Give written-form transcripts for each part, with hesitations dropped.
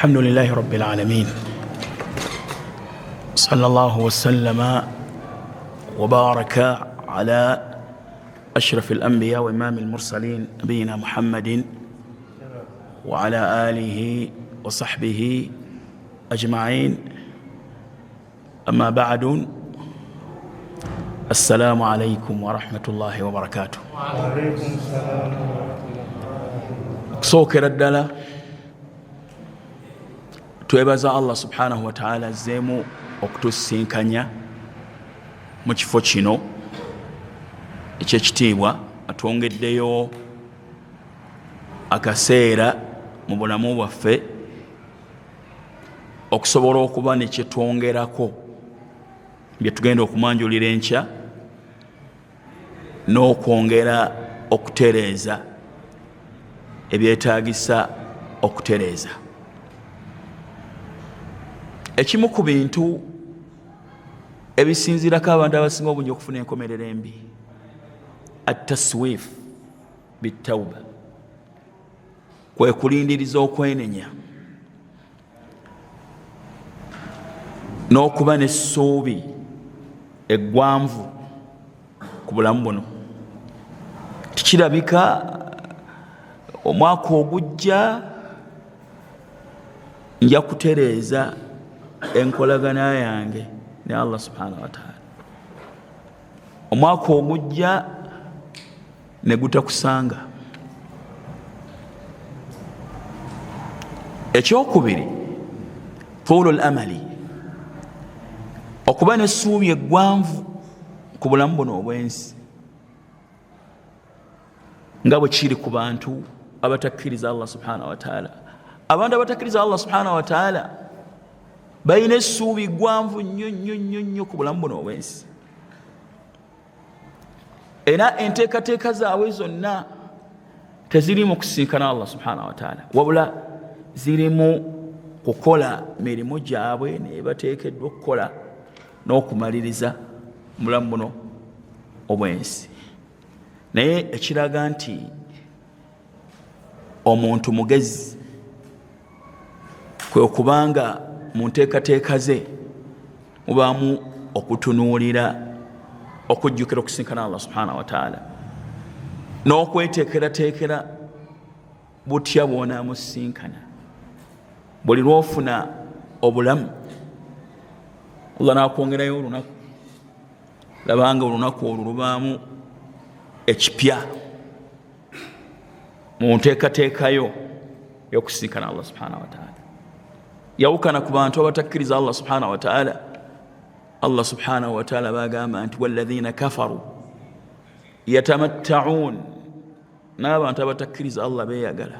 الحمد لله رب العالمين، صلى الله وسلم وبارك على أشرف الأنبياء وإمام المرسلين، نبينا محمد وعلى آله وصحبه أجمعين. أما بعد، السلام عليكم ورحمة الله وبركاته. Okusookera ddala twebaza Allah subhanahu wataala azzeemu okutusinkanya mu kifo kino ekyekitiibwa, atwongeddeyo akaseera mu bulamu bwaffe okusobola okuba nekyetwongerako byetugenda okumwanjulira enkya n'okwongera okutereeza ebyetagisa okutereeza. Ekimu ku bintu ebisinziirako abantu abasinga obungi okufuna enkomerero embi, ataswif bitauba, kwe kulindiriza okwenenya n'okuba n'essuubi eggwanvu ku bulamu buno. Tikirabika omwaka ogujja nja kutereeza enkolagana yange ne Allah subhanahu wataala, omwaka ogujja ne gutakusanga. Ekyokubiri, tuulu lamali, okuba n'essuubi eggwanvu ku bulamu buno obwensi, nga bwe kiri ku bantu abatakkiriza Allah subhanahu wataala. Abantu abatakkiriza Allah subhanahu wataala balina essuubi ggwanvu nnyo nnyo nnyo nnyo ku bulamu buno obwensi, era enteekateeka zaabwe zonna teziri mu kusinkana Allah subhanahu wataala, wabula zirimu kukola mirimu gyabwe nebateekeddwa okukola n'okumaliriza mubulamu buno obwensi. Naye ekiraga nti omuntu mugezi kwe kubanga mu nteekateeka ze mubaamu okutunuulira okujjukira okusinkana Allah subhanahu wataala n'okweteekerateekera butya bwonaamusinkana. Buli lwofuna obulamu Allah nakwongerayo olunaku, labanga olunaku olwo lubaamu ekipya mu nteekateekayo yokusinkana Allah subhanahu wataala. Yawukana ku bantu abatakkiriza Allah subhanahu wataala. Allah subhanahu wataala bagamba nti walladhina kafaru yatamattaun, n'abantu abatakkiriza Allah beyagala,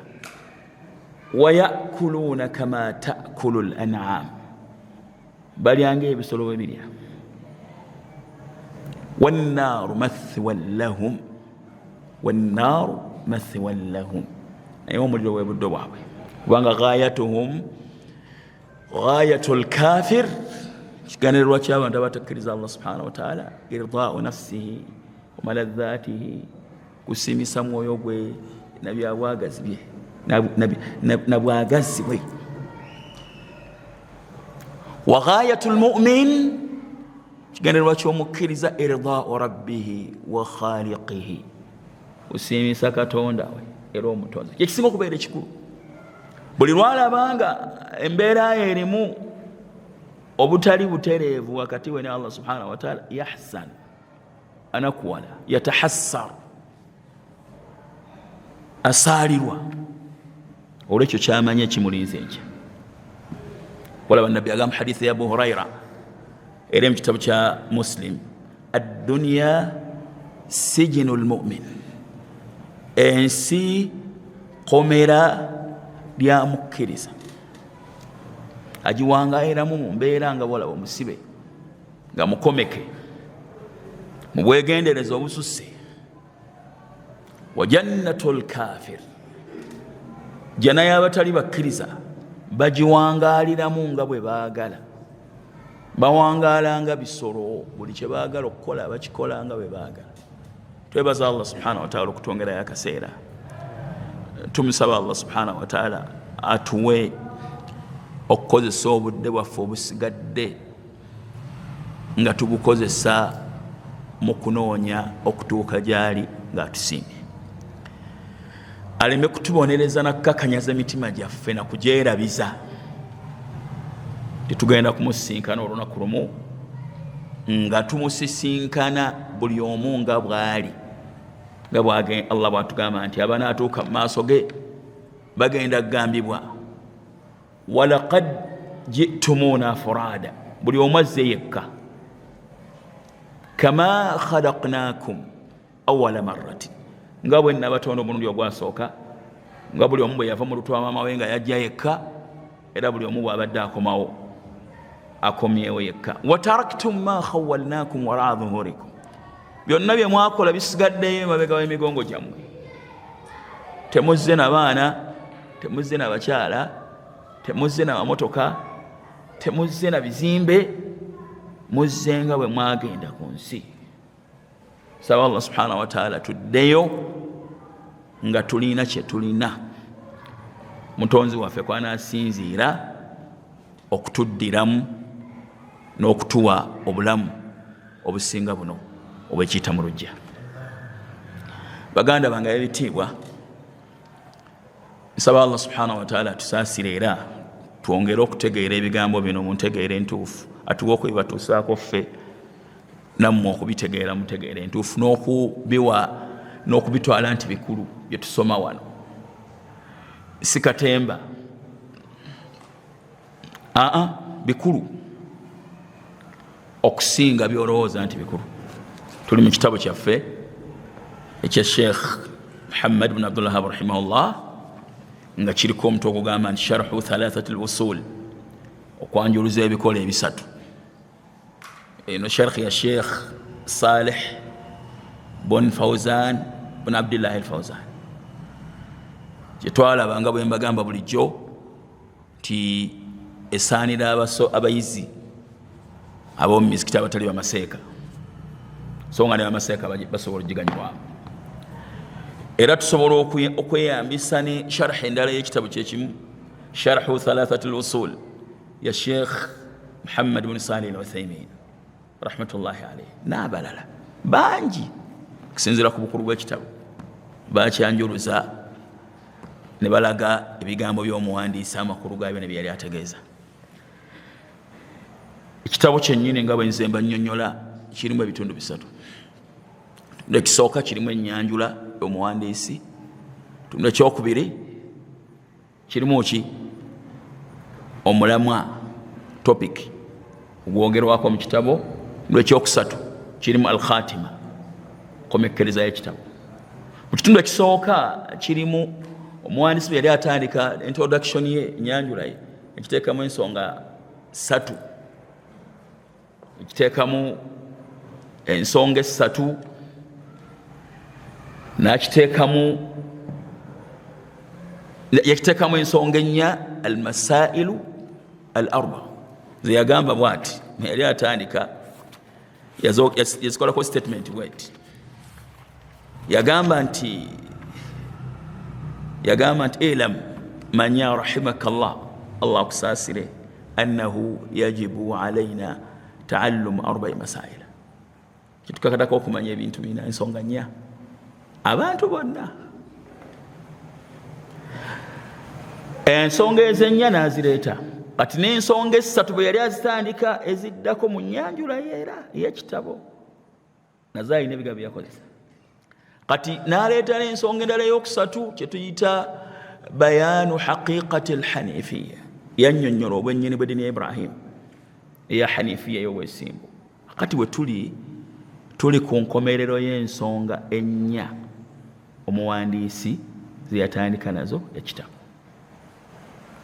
wayakuluuna kama takulu lanam, balyanga ebisolo bwe birya, wannaaru mathwan lahum, wannaaru mathwan lahum, naye omuliro bwe buddo bwabwe, kubanga ghayatuhum ghayatu lkafir, kigandererwa ky'abantu abatakkiriza Allah subhanahu wataala, irdau nafsihi wamaladhatihi, kusiimisa mwoyo gwe nabyabwagazi bye nabwagazi bwe. Wa ghayatu lmumin, kigendererwa ky'omukkiriza, irdau rabbihi wa khaliqihi, kusiimisa Katonda we era omutonzi, kyekisinga okubeera ekikulu. Buli lwalabanga embeera ye erimu obutali butereevu wakati we ne Allah subhanahu wataala, yahzan, anakuwala, yatahassar, asaalirwa olwekyo kyamanyi ekimulinze enkya. Walaba Nabbi agamba hadithi ya Abu Huraira era mu kitabu kya Muslim, adduniya sijinu lmumin, ensi komera lya mukkiriza, agiwangairamu mu mbeera nga bwolaba omusibe nga mukomeke mu bwegendereza obususse. Wa jannatu lkafir, jana y'abatali bakkiriza bagiwangaaliramu nga bwe baagala, bawangaala nga bisolo, buli kye baagala okukola bakikola nga bwe baagala. Twebaza Allah subhanahu wataala okutwongerayo akaseera. Tumusaba Allah subhanahu wataala atuwe Okukozesa obudde bwaffe obusigadde nga tubukozesa mu kunoonya okutuuka gy'ali ng'atusiimye, aleme kutubonereza na kukakanyaza emitima gyaffe na kugyerabiza. Tetugenda kumusisinkana olunaku lumu nga tumusisinkana buli omu nga bw'ali, nga Allah bw'atugamba nti abanaatuuka mu maaso ge bagenda kugambibwa walaqad jitumuna furada, buli omu azze yekka, kama khalaqnakum awala marrati, nga bwe nabatonda omulundi ogwasooka, nga buli omu bwe yava mu lutwa maama we nga yajja yekka, era buli omu bw'abadde akomawo akomyewo yekka. Wataraktum ma khawalnakum waraa dhuhurikum, byonna bye mwakola bisigaddeyo emabega w'emigongo gyammwe. Temuzze na baana, temuzze na bakyala, temuzze na mamotoka, temuzze na bizimbe, muzze nga bwe mwagenda ku nsi. Saba Allah subhanahu wa taala tuddeyo nga tulina kye tulina, mutonzi waffe kwanasinziira okutuddiramu n'okutuwa obulamu obusinga buno obwekiyita mu lujja. Baganda bange ab'ebitiibwa, nsaba Allah subhanahu wa taala atusaasire era twongere okutegeera ebigambo bino mu ntegeera entuufu, atuwe okubibatuusaako ffe nammwe okubitegeera mutegeera entuufu n'okubiwa n'okubitwala nti bikulu bye tusoma wano. Si katemba, aa bikulu okusinga byolowooza nti bikulu. Tuli mu kitabo kyaffe ekya Sheikh Muhammad bin Abdulwahab rahimahullah, nga kiriko omutwe ogugamba nti sharhu thalathati lusul, okwanjuluza ebikola ebisatu. Eno sharh ya Sheikh Saleh bun Fauzan bun Abdillahi al Fauzan, kyetwalaba nga bwe mbagamba bulijjo nti esaanira abayizi ab'omu mizikiti abatali bamaseeka, so nga ne bamaseeka basobola okugiganyulwamu. Era tusobola okweyambisa ne sharh endala y'ekitabo kyekimu, sharhu thalathati lusul ya Sheikh Muhammad bun Salih al Uthaimin rahmatullahi alaihi n'abalala bangi, okusinziira ku bukulu bw'ekitabo bakyanjuluza ne balaga ebigambo by'omuwandiisi, amakulu gaabyo ne bye yali ategeeza. Ekitabo kyennyini nga bwe nze mbannyonnyola kirimu ebitundu bisatu. Ekitundu ekisooka kirimu ennyanjula y'omuwandiisi. Ekitundu ekyokubiri kirimu ki? Omulamwa, topic ogwogerwako mu kitabo. Ekitundu ekyokusatu kirimu alkhatima, komekkereza y'ekitabo. Mu kitundu ekisooka kirimu omuwandiisi bwe yali atandika introduction ye, enyanjula ye, ekiteekamu ensonga ssatu, ekiteekamu ensonga essatu, nakiteekamu yakiteekamu ensonga ennya, almasailu al arba, ze yagamba bwati yali atandika yazikolako statement bweti. Yagamba nti ilam, manya, rahimakallah, Allah akusaasire, annahu yajibu alaina taallum arbai masaila, kitukakatako okumanya ebintu bina, ensonga nnya, abantu bonna. Ensonga ezennya n'azireeta kati n'ensonga essatu bwe yali azitandika eziddako mu nyanjula yeera ey'ekitabo nazo alina ebigambo byeyakozesa. Kati n'aleeta n'ensonga endala ey'okusatu kyetuyita bayanu haqiqati alhanifiya, yannyonnyola obwennyini bw'eddiini ya Ibrahimu eya hanifiya ey'obwesimbu. Kati bwe tuli ku nkomerero y'ensonga ennya omuwandiisi ze yatandika nazo ekitabo,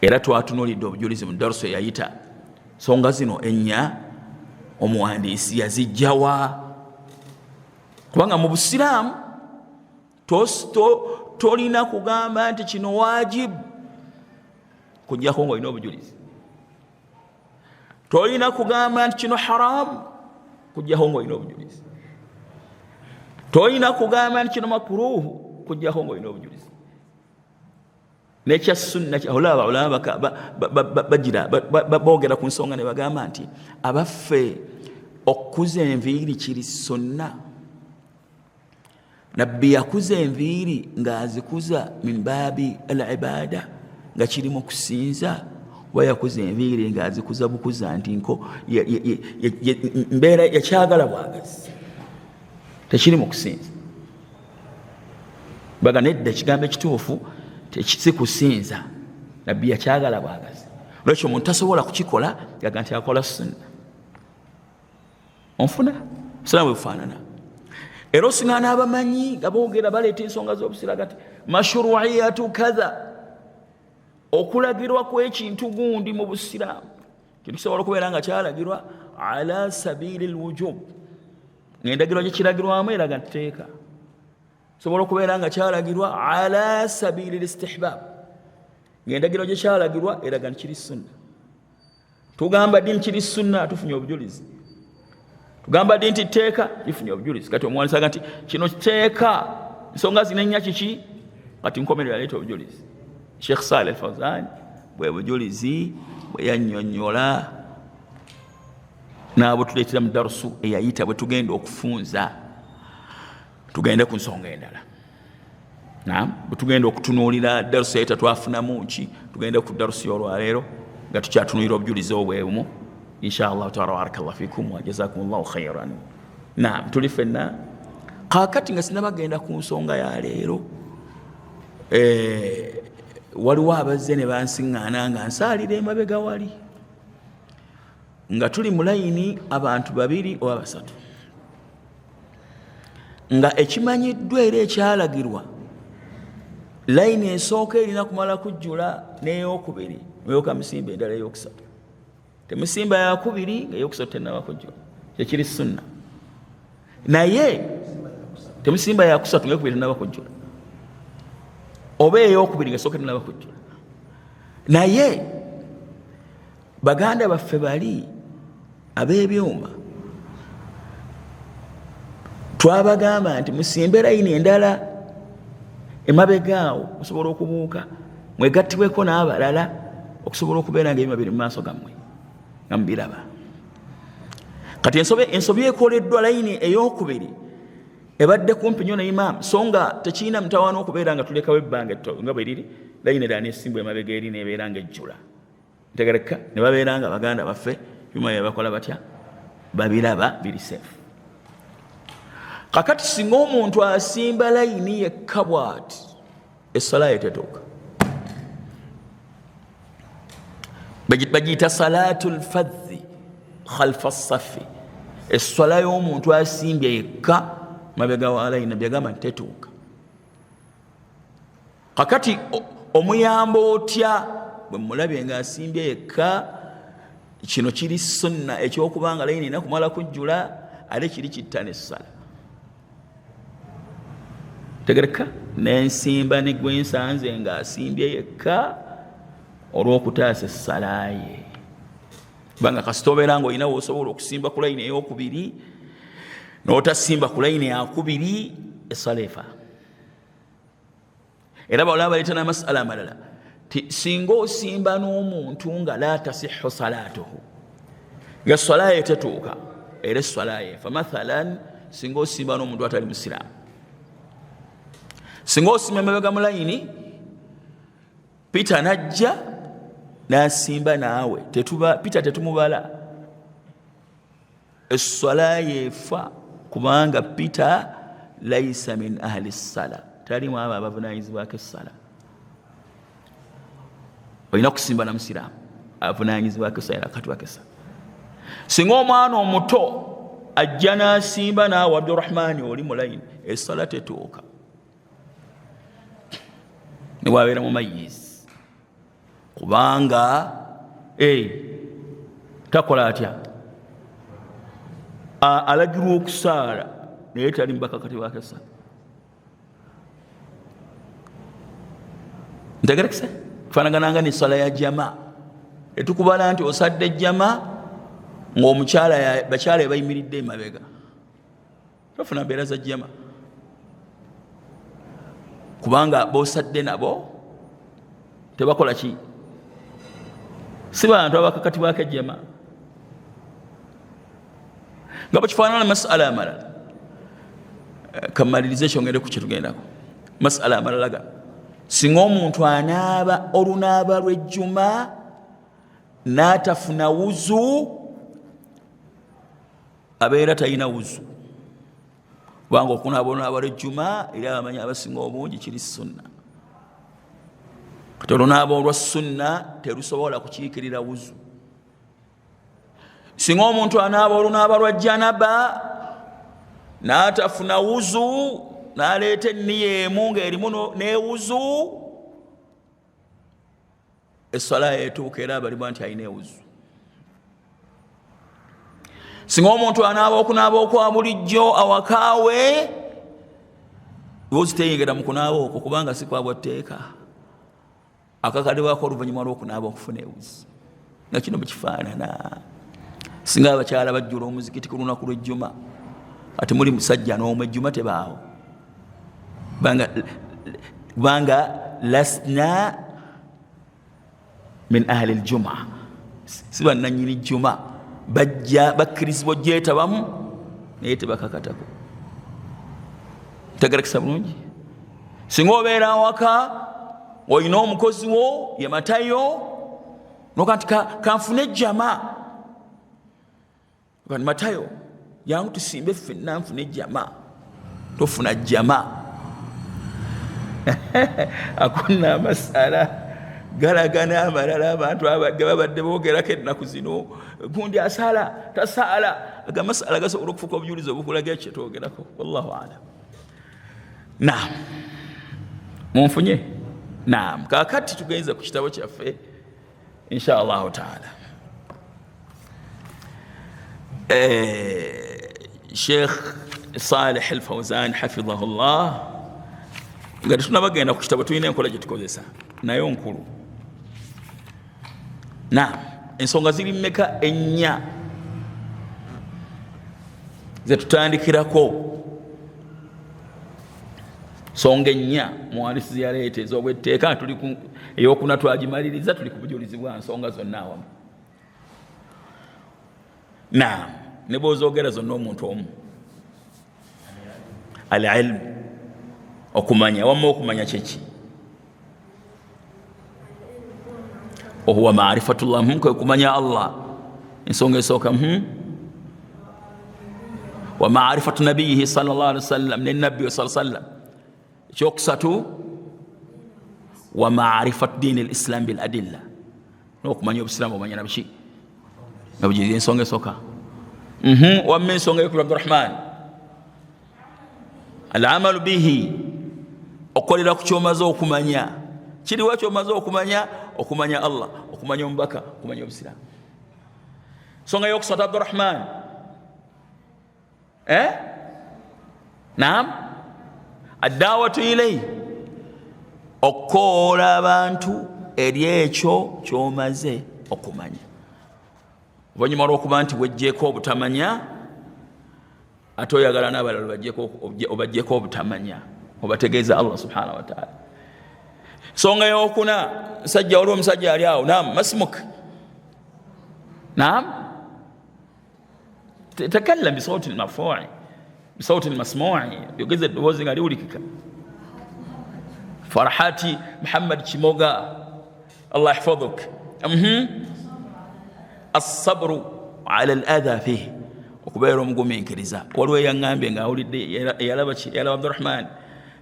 era twatunuulidde obujulizi mu darusu eyayita. Nsonga zino ennya omuwandiisi yazijjawa? Kubanga mu busiraamu tolina kugamba nti kino wajibu kujjako ng'olina obujulizi, tolina kugamba nti kino haramu kujjako ng'olina obujulizi, tolina kugamba nti kino makuruhu kujjako ng'olina obujulizi. Nekya sunna olaba olaba bagira boogera ku nsonga ne bagamba nti abaffe okukuza enviiri kiri sunna. Nabbi yakuza enviiri ng'azikuza min baabi al ibada, nga kiri mu kusinza, oba yakuza enviiri ng'azikuza bukuza nti nko mbeera yakyagala bwagazi, tekiri mu kusinza. Baga nedda, ekigambo ekituufu si kusinza, nabbi yakyagala bwagazi. Lwekyo omuntu tasobola kukikola yaga nti akola sunna. Onfuna busiraamu bwebufaanana. Era osinga n'abamanyi nga boogera baleeta ensonga z'obusiraamu ti mashruiyatu kadha, okulagirwa kw'ekintu gundi mu busiraamu, kintu kisobola okubeera nga kyalagirwa ala sabiili lwujub, ngaendagirwa gyekiragirwamu eraga nti teeka. Sobola okubeera nga kyalagirwa ala sabiili listihbab, ngaendagirwa gyekyalagirwa eraga nti kiri sunna. Tugamba ddi nti kiri sunna? Tufunye obujulizi. Tugamba ddi nti tteeka? Tufunye obujulizi. Kati omuwandiisi nti kino tteeka, ensonga zino ennya kiki? Kati nkomerero yaleeta obujulizi. Sheikh Saleh Fawzan bwe bujulizi bwe yannyonnyola n'abutuleetera mu darusu eyayita bwe tugenda okufunza tugende ku nsonga endala. Naam, bwe tugenda okutunuulira darusu eyayita twafunamu ki, tugende ku darusu y'olwaleero nga tukyatunuulira obujulizi obwebumu insha allahu taala. Barakallahu fikum wa jazakum llahu khairan. Naam, tuli ffenna kaakati nga sinabagenda ku nsonga ya leero, waliwo abazze ne bansiŋŋaana nga nsaalira emabega wali nga tuli mu layini abantu babiri oba basatu, nga ekimanyiddwa era ekyalagirwa layini esooka erina kumala kujjula n'eyokubiri neyoka musimba endala eyokusatu, temusimba yakubiri nga eyokusatu tenaba kujjula, kyekiri sunna. Naye temusimba yakusatu nga eyokubiri tenaba kujjula, oba eyokubiri nga esooka tenaba kujjula. Naye baganda baffe bali ab'ebyuma twabagamba nti musimbe layini endala emabega awo okusobola okubuuka mwegattibweko n'abalala okusobola okubeera nga ebyuma biri mu maaso gammwe nga mubiraba. Kati ensobi ekoleddwa, layini eyokubiri ebadde kumpi nnyo ne imaamu, so nga tekirina mutawaana okubeera nga tulekawo ebbanga nga bwe riri, layini endala nesimbwa emabega eri nebeera nga ejjula ntegereka, ne babeera nga baganda baffe byuma byebakola batya babiraba biri safe. Kakati singa omuntu asimba layini yekka bwati, essala ye tetuuka, bagiyita salatu lfadhi khalfa safi, esswala y'omuntu asimbye yekka mabega wa layini, nabbi agamba nti tetuuka. Kakati omuyamba otya bwe mulabye nga asimbye yekka? Kino kiri sunna ekyokubanga layini erina kumala kujjula, ate kiri kitta nessala tegereka nensimba ne gwensanze ng'asimbye yekka olw'okutaasa essala ye, kubanga kasita obeera nga olina wosobola okusimba ku layini eyokubiri n'otasimba ku layini yakubiri, essala efa. Era bawala baleeta n'amasala amalala ti singa osimba n'omuntu nga la tasihhu salatuhu, nga swala ye tetuuka, era eswala ye efa. Mathalan singa osimba n'omuntu atali musiraamu, singa osimba emabega mu layini, Peter najja n'asimba naawe, Peter tetumubala, esswala yeefa, kubanga Peter laisa min ahli ssala, talimu abo abavunanyizibwako essala. Olina kusimba na musiraamu avunanyizibwako essala akatwako essala. Singa omwana omuto ajja n'asimba naawe Abdurahmani oli mu layini, essala tetuuka nebwabeera mu mayizi, kubanga takola atya, alagirwa okusaala naye tali mubakakatibwako essala. Ntegerekese fanagananga nesala ya jama, etukubala nti osadde jama ngaomukyala bakyala ebayimiridde emabega, tofuna mbeera za jama kubanga bosadde nabo Tebakola ki? Si bantu abakakatibwako ejjama. Nga bwekifaanana masala amalala, kamalirize ekyongere ku kyetugendako. Masala amalala gano, singa omuntu anaaba olunaaba lw'ejjuma n'atafuna wuzu, abeera talina wuzu, kubanga okunaaba olunaaba lw'ejjuma eri abamanyi abasinga obungi kiri sunna. Kati olunaaba olwa sunna terusobola kukiikirira wuzu. Singa omuntu anaaba olunaaba lwa janaba n'atafuna wuzu, n'aleeta enniya emu ng'erimu n'ewuzu, esswala yetuuka era abalibwa nti alina ewuzu. Singa omuntu anaaba okunaaba okwa bulijjo awakaawe, wuzu teyingira mu kunaaba okwo kubanga si kwa bwatteeka, akakalibwako oluvannyuma lw'okunaaba okufuna ewuzu. Nga kino bwekifaanana, singa abakyala bajjula omuzikiti ku lunaku lw'ejjuma, ate muli musajja n'omu, ejjuma tebaawo, kubanga lasna min ahli ljuma, si bannanyini jjuma, bajja bakkirizibwa ogyetabamu naye tebakakatako. Tegerekesa bulungi. Singa obeera awaka olina omukozi wo ye Matayo, noga nti kanfune ejjama, nti Matayo jangu tusimbe ffenna nfune ejjama, tofuna jjama. Akuna amasala galagana amalala abantu babadde boogerako ennaku zino, gundi asaala tasaala, aga masala gasobola okufuuka obujulizi obukulaga ekyo kyetwogerako. Wallahu alam. Naam, munfunye? Naam. Kakati tugenze ku kitabo kyaffe insha allahu taala. Sheikh Salih Al-Fawzan hafidhahullah, nga tetunabagenda ku kitabo tulina enkola gye tukozesa nayo nkulu. Naam, ensonga ziri mmeka? Ennya zetutandikirako. Nsonga ennya muwandisi zeyaleeta ez'obwetteeka, tuli ku eyokuna twagimaliriza, tuli ku bujulizi bwa nsonga zonna awamu. Naam, ne bw'ozoogera zonna omuntu omu. Al-ilmu, okumanya. Wamma okumanya kyeki? Ohuwa marifatullah, kwe kumanya Allah. Ensonga esooka wa marifatu nabiyihi sallallahu alaihi wasallam, ne nabbi sallallahu alaihi wasallam. Ekyokusatu wa marifatu diini lislam bil adilla, n'okumanya obusiraamu omanya nabiki nabugizi. Ensonga esooka. Wamma ensonga eyokubiri, Abdurahman, alamalu bihi, okukolera ku kyomaze okumanya. Kiriwa kyomaze okumanya? Okumanya Allah, okumanya omubaka, okumanya obusiraamu. Ensonga eyokusatu, Abdurahman, naam, addawatu ilai, okukowoola abantu eri ekyo kyomaze okumanya. Oluvannyuma lw'okuba nti wejjeeko obutamanya, ate oyagala n'abalala obajjeko obutamanya, obategeeza Allah subhanahu wataala. Nsonga yokuna, musajja, waliwo omusajja ali awo. Naam, masmuk? Naam, takallam bisauti lmarfui, bisauti lmasmui, yogeza eddoboozi nga liwulikika. Farhati Muhammad Kimoga, Allah yahfadhuk. Assabru ala al adha fihi, okubeera omugumiikiriza. Waliwo eyaŋŋambye ng'awulidde eyalaba Abdurahman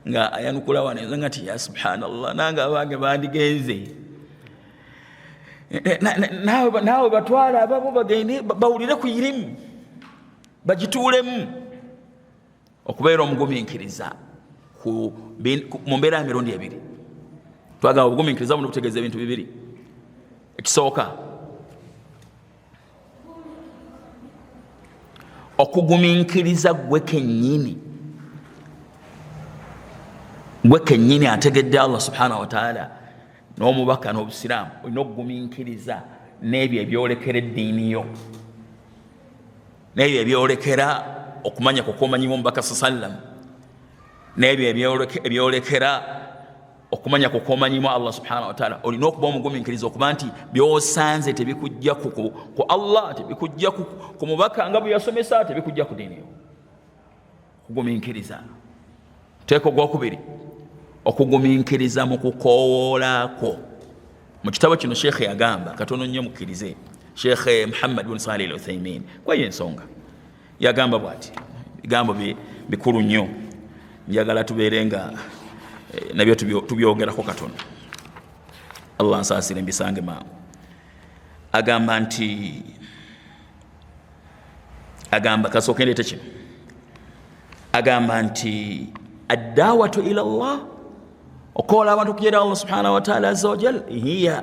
nga ayanukula wano, nga nti ya subhanallah, nange abange bandigenze naawe batwala ababo bagende bawulire ku irimu bagituulemu. Okubeera omugumiikiriza mu mbeera ya mirundi ebiri. Twagamba obugumiikiriza buno butegeeza ebintu bibiri. Ekisooka, okugumiikiriza gwe kennyini, gwe kennyini ategedde Allah subhanahu wataala n'omubaka n'obusiraamu, olina okugumiikiriza n'ebyo ebyolekera eddiini yo, n'ebyo ebyolekera okumanya kukwomanyimu omubaka sa sallam, n'ebyo ebyolekera Okumanya kukwomanyimu Allah subhanahu wataala, olina okuba omugumiikiriza okuba nti byosanze tebikujja ku Allah, tebikujja ku mubaka nga bwe yasomesa, tebikujja ku diini yo. Okugumiikiriza teeka ogwokubiri, okugumiikiriza mu kukoowoolakwo. Mu kitabo kino sheekhe yagamba katono nnyo, mukkirize Sheekhe Muhammad bin Salih al Uthaimin kwayo ensonga, yagamba bwati, bigambo bikulu nnyo, njagala tubeere nga nabyo tubyogerako katono. Allah nsaasire mbisange mangu. Agamba nti, agamba, kasooke ndeete kino, agamba nti addawatu ila llah, okola abantu okujera Allah subhanahu wataala aza wajal, hiya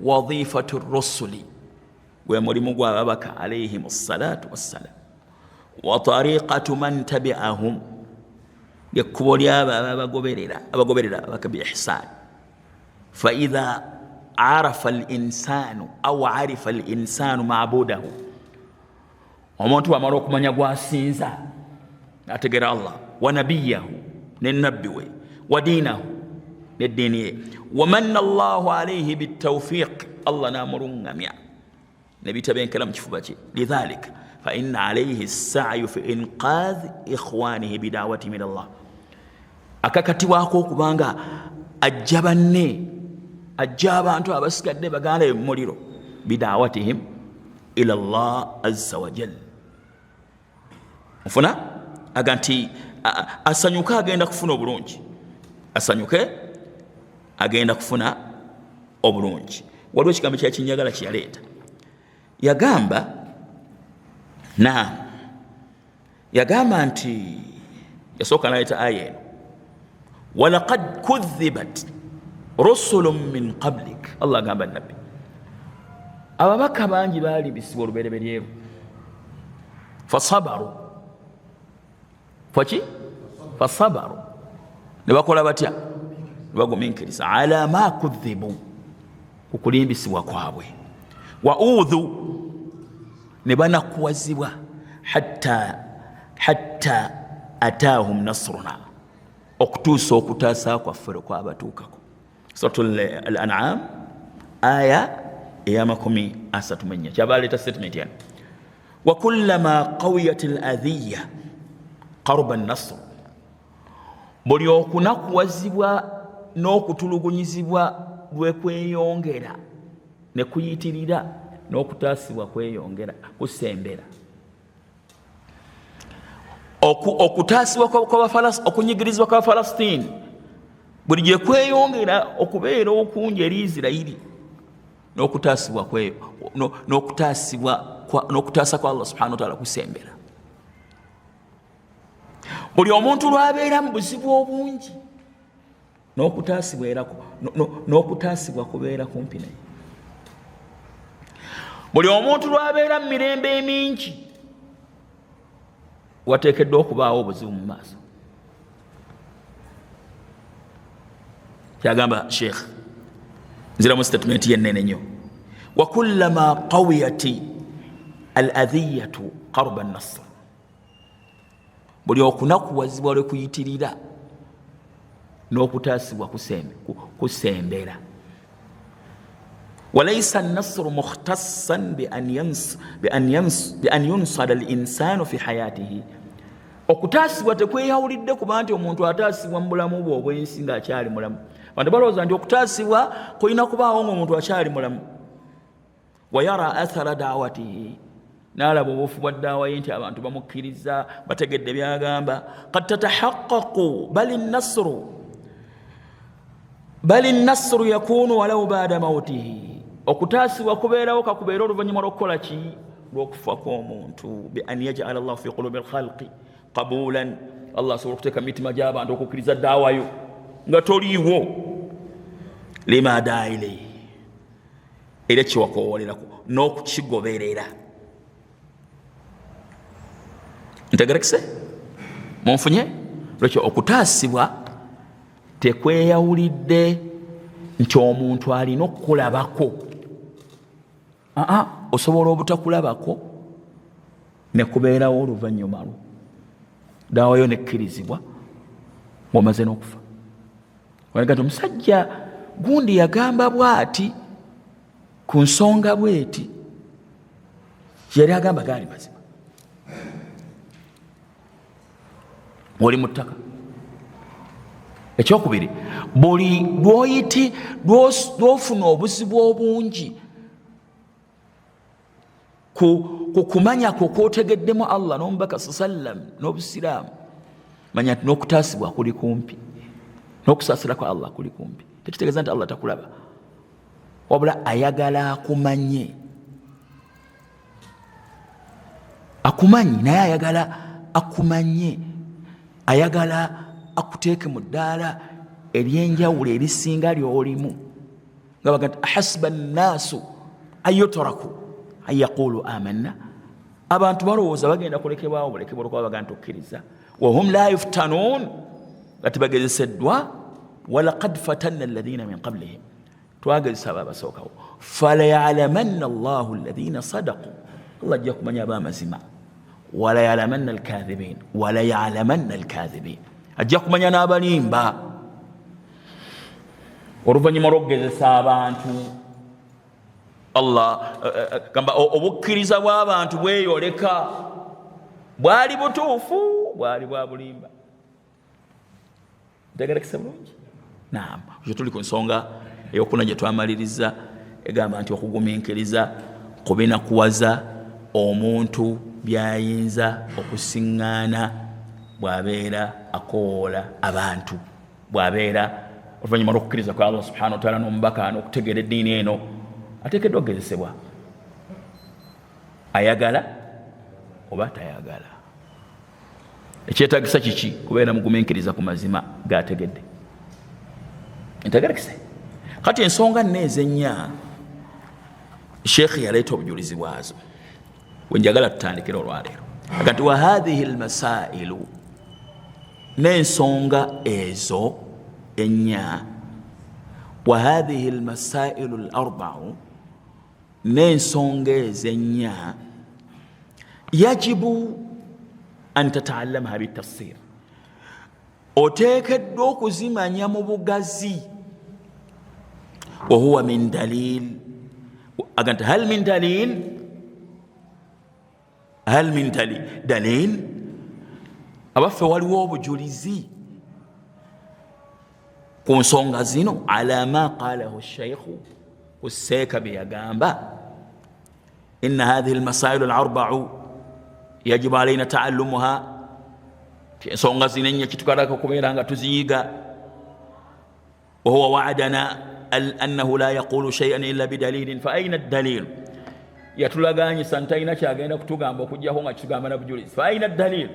wadhifatu rusuli, gwe mulimu gw'ababaka alaihim ssalatu wassalam, wa tariqatu man tabiahum, lyekkubo lyabo ababagoberera, abagoberera ababaka bi ihsan. Faidha arafa linsanu au arifa linsanu mabudahu, omuntu bwamala okumanya gwasinza, ategera Allah wa nabiyahu, nenabbi we, wa diinahu, neddiini ye, wamanna llahu alaihi bitaufiq, Allah namulungamya nebitabenkera mu kifuba kye, lidhalika faina alaihi sayu fi inqadhi ikhwanihi bidawati min Allah, akakatibwako okubanga ajja banne, ajja abantu abasigadde baganda be mumuliro, bidawatihim ila llah azza wajal. Nfuna aga nti asanyuke, agenda kufuna obulungi, asanyuke, agenda kufuna obulungi. Waliwo ekigambo kyakinjagala kyeyaleeta, yagamba, naam, yagamba nti, yasooka naleeta aya eno, walaqad kudhibat rusulun min qablik. Allah agamba nabbi, ababaka bangi balimbisibwa olubereberyeru, fasabaru, faki, fasabaru, ne bakola batya? Ne bagumiikiriza, ala ma kudhibu, ku kulimbisibwa kwabwe, wa udhu, ne banakuwazibwa, hatta ataahum nasruna, okutuusa okutaasa kwaffe lwe kwabatuukako. Suratu Al An'am aya eya 34, kyaba aleeta statement yani, wa kullama qawiyat al adhiya qaruba nasr, buli okunakuwazibwa n'okutulugunyizibwa lwe kweyongera ne kuyitirira, n'okutaasibwa kweyongera kusembera. Okutaasibwa, okunyigirizibwa kwa Falastini buli gye kweyongera okubeera okungi eri Isirairi, n'okutaasibwa, n'okutaasa kwa Allah subhanahu wataala kusembera. Buli omuntu lwabeera mu buzibu obungi, n'okutaasibwa era n'okutaasibwa kubeera kumpi naye. Buli omuntu lwabeera mu mirembe emingi, wateekeddwa okubaawo obuzibu mu maaso. Kyagamba sheikh, nziramu statement yennene nnyo, wa kullama qawiyati al adhiyatu qaruba nasr, buli okunakuwazibwa lwe kuyitirira, n'okutaasibwa kusembera. Walaisa nasru mukhtassan bian yunsara linsanu fi hayatihi, okutaasibwa tekweyawulidde kuba nti omuntu ataasibwa mu bulamu bwe obwensi ng'akyali mulamu. Bantu balowooza nti okutaasibwa kulina kubaawo ng'omuntu akyali mulamu. Wayara athara dawatihi, nalaba obufu bwa daawa ye nti abantu bamukkiriza, bategedde byagamba. Kad tatahaqaqu, bali nasru yakunu walau bada mautihi, okutaasibwa kubeerawo kakubeera oluvannyuma lw'okukola ki? Lw'okufa kw'omuntu. Bi an yajala llahu fi qulubi lkhalqi qabulan, Allah asobola okuteeka mu mitima gy'abantu okukkiriza daawayo nga toliiwo, lima daa ilaihi, era kyewakowolerako n'okukigoberera. Ntegerekese? Munfunye? Lwekyo okutaasibwa tekweyawulidde nti omuntu alina okukulabako. Aa, osobola obutakulabako nekubeerawo oluvannyuma lwo daawayo nekkirizibwa ng'omaze n'okufa. Nti omusajja gundi yagamba bwati ku nsonga bweti, yali agamba gaali mazima. Oli mu ttaka. Ekyokubiri, buli lwoyiti lwofuna obuzibu obungi ku kumanya kwo kwotegeddemu Allah n'omubaka sallam n'obusiraamu, manya nti n'okutaasibwa kuli kumpi, n'okusaasira kwa Allah kuli kumpi. Tekitegeeza nti Allah takulaba, wabula ayagala akumanye. Akumanyi naye ayagala akumanye, ayagala akuteeke mu ddaala eryenjawulo erisinga lyolimu. Nga baga nti ahasiba nnaasu anyutraku an yaqulu amanna, abantu balowooza bagenda kulekebwawo bulekebwa olwokuba baga nti okkiriza, wahum la yuftanuun, nga tebagezeseddwa. Walaqad fatanna alladhina min qablihim, twagezesa abo abasookawo. Falayalamanna llahu alladhina sadaqu, Allah ajja kumanya ab'amazima. Walayalamanna alkathibin, walayalamanna alkathibin, ajja kumanya n'abalimba. Oluvannyuma lw'okugezesa abantu, Allah gamba obukkiriza bw'abantu bweyoleka, bwali butuufu, bwali bwa bulimba. Ntegerekese bulungi? Naam. Ekyo tuli ku nsonga eyokuna gye twamaliriza, egamba nti okugumiikiriza kubinakuwaza omuntu byayinza okusiŋŋaana bw'abeera akowoola abantu, bw'abeera oluvannyuma lw'okukkiriza kwa Allah subhanahu wa taala n'omubaka n'okutegeera eddiini eno, ateekeddwa okugezesebwa, ayagala oba tayagala. Ekyetagisa kiki? Kubeera mugumiikiriza ku mazima gategedde. Ntegerekese. Kati ensonga nne ezennya sheekhi yaleeta obujulizi bwazo, wenjagala tutandikire olwaleero. Kati wa hathihi lmasailu, n'ensonga ezo ennya, wa hathihi lmasailu larbau, n'ensonga ezo ennya, yajibu an tataallamaha bitafsir, oteekeddwa okuzimanya mu bugazi. Wahuwa min dalil, aga nti hal min dalil, hal min dalil, abaffe waliwo obujulizi ku nsonga zino, ala ma qalahu sheikhu, ku seeka bye yagamba, inna hathihi almasailu alarbau yajibu alaina taallumuha, ensonga zino ennya kitukalako okubeera nga tuziyiga. Wahuwa waadana annahu la yaqulu shaian illa bidalilin, fa aina dalil, yatulaganyisa nti talina kyagenda kutugamba okujjako nga kitugamba na bujulizi. Fa aina dalil,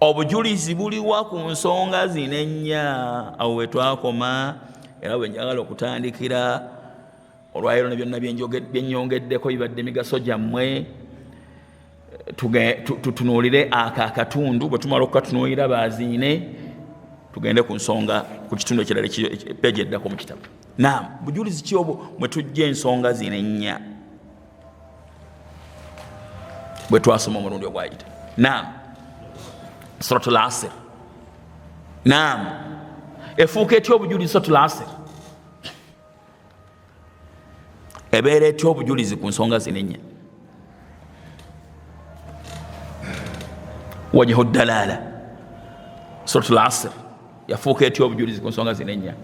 obujulizi buliwa ku nsonga zino ennya? Awo wetwakoma, era bwe njagala okutandikira olwaleero, ne byonna byenyongeddeko bibadde migaso gyammwe. Tutunuulire ako akatundu, bwe tumala okukatunuulira baziine, tugende ku nsonga ku kitundu ekirala, peegi eddako mu kitabo. Naam, bujulizi ki obwo mwe tujja ensonga zino ennya bwe twasoma omulundi ogwayita? Naam, suratul asir. Naam, efuuka etya obujulizi? Suratul asir ebeera etya obujulizi ku nsonga zino ennya? Wajhu dalala, suratul asir yafuuka etya obujulizi ku nsonga zino ennya?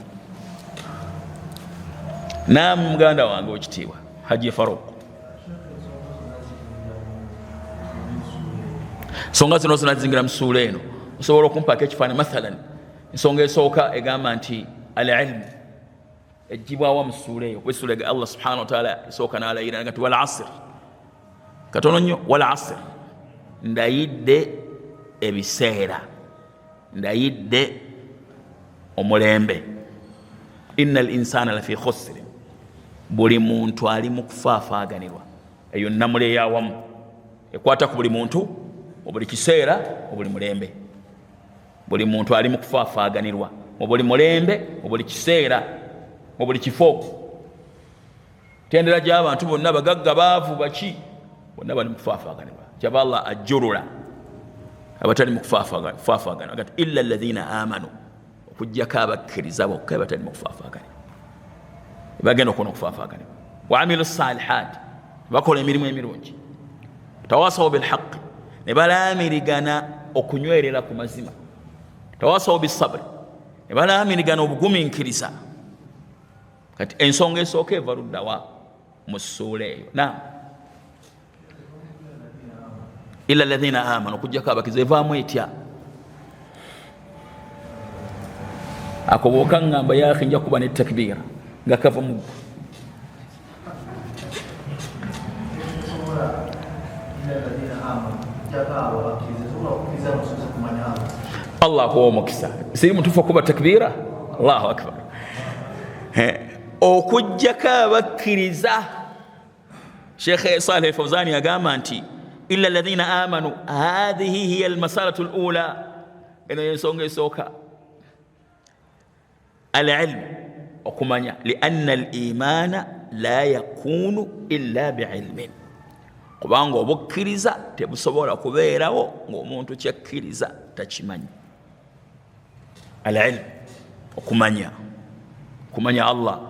Naam, muganda wange wekitiibwa Haji Faruk, ensonga zino zona zingira mu suula eno. Osobola okumpaako ekifaananyi? Mathalan, ensonga esooka egamba nti al ilmu ejjibwawa mu ssuula eyo? Kuba essuula ega Allah subhanahu wa taala esooka n'alayira nga ti wal asir, katono nnyo, wal asir, ndayidde ebiseera, ndayidde omulembe, inna al insana lafi khusrin, buli muntu ali mu kufaafaaganirwa. Eyo nnamula eyawamu ekwata ku buli muntu mu buli kiseera, mu buli mulembe. Buli muntu ali mu kufaafaaganirwa mu buli mulembe, mu buli kiseera, mu buli kifo. Tendera gy'abantu bonna, bagagga, baavu, baki, bonna bali mu kufaafaaganirwa. Kyava Allah ajjulula abatali mu kufaafaaganirwa, illa alladhina amanu, Okujjako abakkiriza bokka batali mu kufaafaaganibwa, bagenda okuwona okufaafaganibwa. Wa amilu salihat, bakola emirimu emirungi. Tawasawo bilhaqi, ne balaamirigana okunywerera ku mazima. Tawasawo bisabri, ne balaamirigana obugumiikiriza. Kati ensonga esooka eva luddawa mu ssuula eyo? Naam, illa alladhina amanu, okujjako abakiza. Evaamu etya? Ako bwokaŋŋamba yaakhi, nja kuba ne takbiira nga kava mu Allah akuwa omukisa. Siri mutuufu okuba takbiira? Allahu akbar. Okujjako abakkiriza, Sheikh Saleh Fauzani agamba nti illa alladhina amanu, hadhihi hiya almasalatu lula, eno yensonga esooka, alilmu, okumanya. Lianna alimana la yakunu illa biilmin, kubanga obukkiriza tebusobola kubeerawo ng'omuntu kyakkiriza takimanyi. Alilmu, okumanya, kumanya Allah,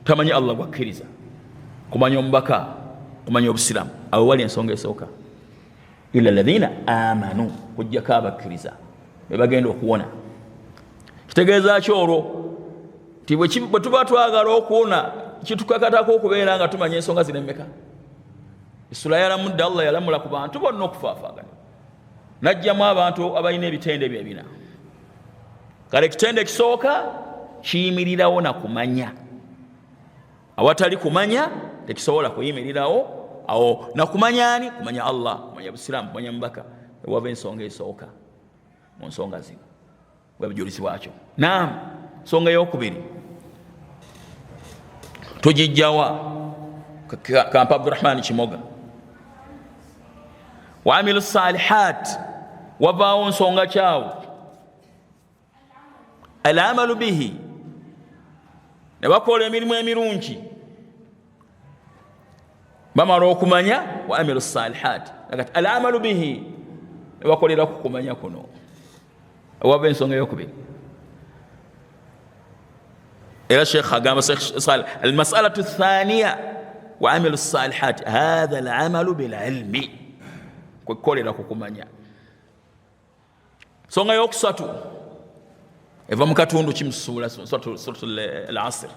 tamanyi Allah gwakkiriza, kumanya omubaka, kumanya obusiramu. Awo wali ensonga esooka, illa alladhina amanu, kujjako abakkiriza bebagenda okuwona. Kitegeeza ki olwo? Ti bwe tuba twagala okuwona, kitukakatako okubeera nga tumanya ensonga zino emmeka? Esula yalamudde, Allah yalamula ku bantu bonna okufaafaagana, najjamu abantu abalina ebitende ebyo ebina. Kale ekitende ekisooka kiyimirirawo na kumanya. Awatali kumanya tekisobola kuyimirirawo. Awo nakumanya ani? Kumanya Allah, kumanya busiraamu, kumanya mubaka. Ewava ensonga esooka mu nsonga zino bwebujulizi bwakyo. Naam, nsonga eyokubiri tugijjawa? Kampa Abdurahmani Kimoga. Waamilu salihat, wavaawo nsonga kyawo? Alamalu bihi, ne bakola emirimu emirungi. Bamala okumanya, wa amilu salihat, kati alamalu bihi, ne bakolera ku kumanya kuno. Wava ensonga eyokubiri. Era Sheikh agamba almasalatu thaniya, wa amilu salihat, hatha alamalu bililmi, kwekukolera ku kumanya. Nsonga yokusatu eva mu katundu kimusuula Suratu Al Asr.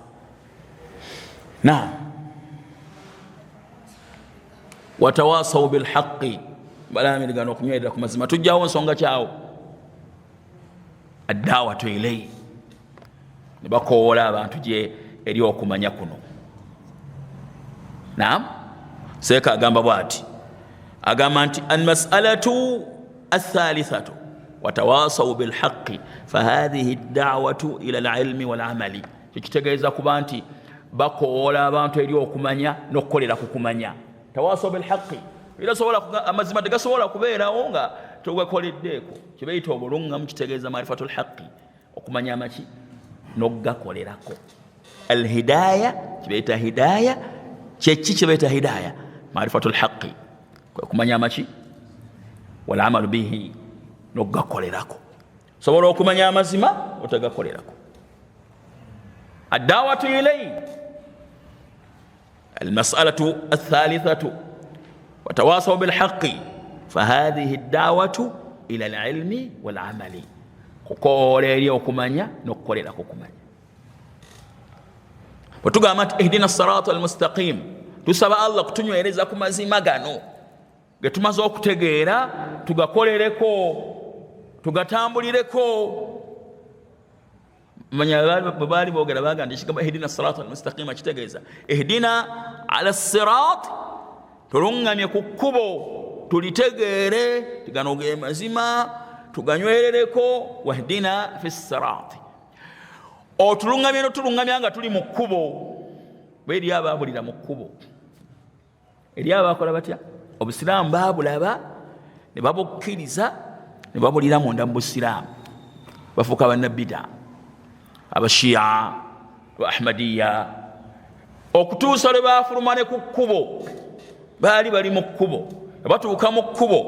Naam, watawasau bilhaqi, balamirigana okunywerera ku mazima. Tujjawo nsonga kyawo? Addawatu ilai, ne bakowoola abantu gye eri okumanya kuno. Naam, seeka agamba bwati, agamba nti almasalatu athalithatu, watawasau bilhaqi, fahadhihi dawatu ila alilmi walamali. Kyekitegeeza kuba nti bakowoola abantu eri okumanya n'okukolera ku kumanya. Tawasau bilhaqi, amazima tegasobola kubeerawo nga togakoleddeeko. Kibaita obulungamu, kitegeeza marifatu lhaqi, okumanya amaki n'okugakolerako. Alhidaya, kibaita hidaya, kyeki kibaita hidaya? Marifatu lhaqi, okumanya amaki, walamalu bihi, n'okugakolerako. Sobola okumanya amazima otagakolerako. Addawatu ilai, almasalatu athalithatu, watawasau bilhaqi, fahadhihi dawatu ila alilmi walamali, kukoola eri okumanya n'okukolerako okumanya. Bwetugamba nti ihdina sirata almustaqim, tusaba Allah kutunywereza ku mazima gano getumaze okutegeera, tugakolereko, tugatambulireko. Manya bwe baali boogera, baga nti ekigambo ihdina sirata almustaqima kitegeeza ihdina ala sirat, tuluŋŋamye ku kkubo tulitegeere, tigano ge mazima tuganywerereko. Wahdina fi sirati, otuluŋŋamye notuluŋŋamya nga tuli mu kkubo. Bwe eri abaabulira mu kkubo, eri abakola batya obusiraamu babulaba ne babukkiriza ne babulira munda mu busiraamu, bafuuka bannabida, Abashiya, Aba Ahmadiya, okutuusa lwe bafuluma ne ku kkubo. Baali bali mu kkubo, ne batuuka mu kkubo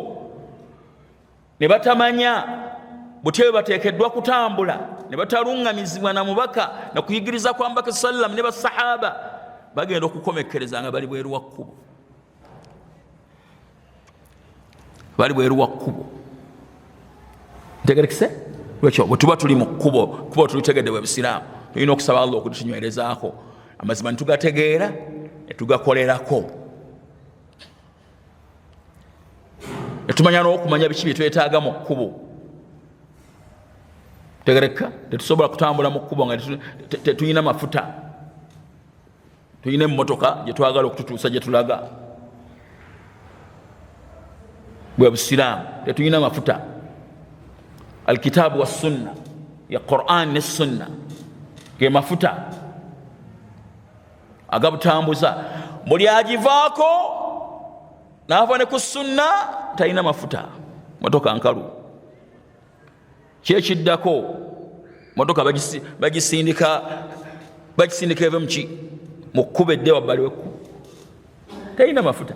ne batamanya. Butya bwe bateekeddwa kutambula ne bataluŋŋamizibwa na mubaka na kuyigiriza kwa mubaka sallam ne basahaba, bagenda okukomekkereza nga bali bweru wa kkubo, bali bweru wa kkubo. Ntegerekese? Lwekyo bwe tuba tuli mu kkubo, kkubo tulitegedde bwe busiraamu, tulina okusaba Allah okutunywerezaako amazima netugategeera netugakolerako, netumanya n'okumanya biki byetwetaaga mu kkubo. Tegereka, tetusobola kutambula mu kkubo nga tetulina mafuta, tulina emmotoka gyetwagala okututuusa gyetulaga. Bwe busiraamu, tetulina mafuta. Alkitaabu wa sunna, ya Quran ne sunna ge mafuta agabutambuza. Buli agivaako naava ne ku sunna talina mafuta, motoka nkalu. Kyekiddako motoka bagisindika eve muki mu kkuba edde wabbali wekkubo, talina mafuta.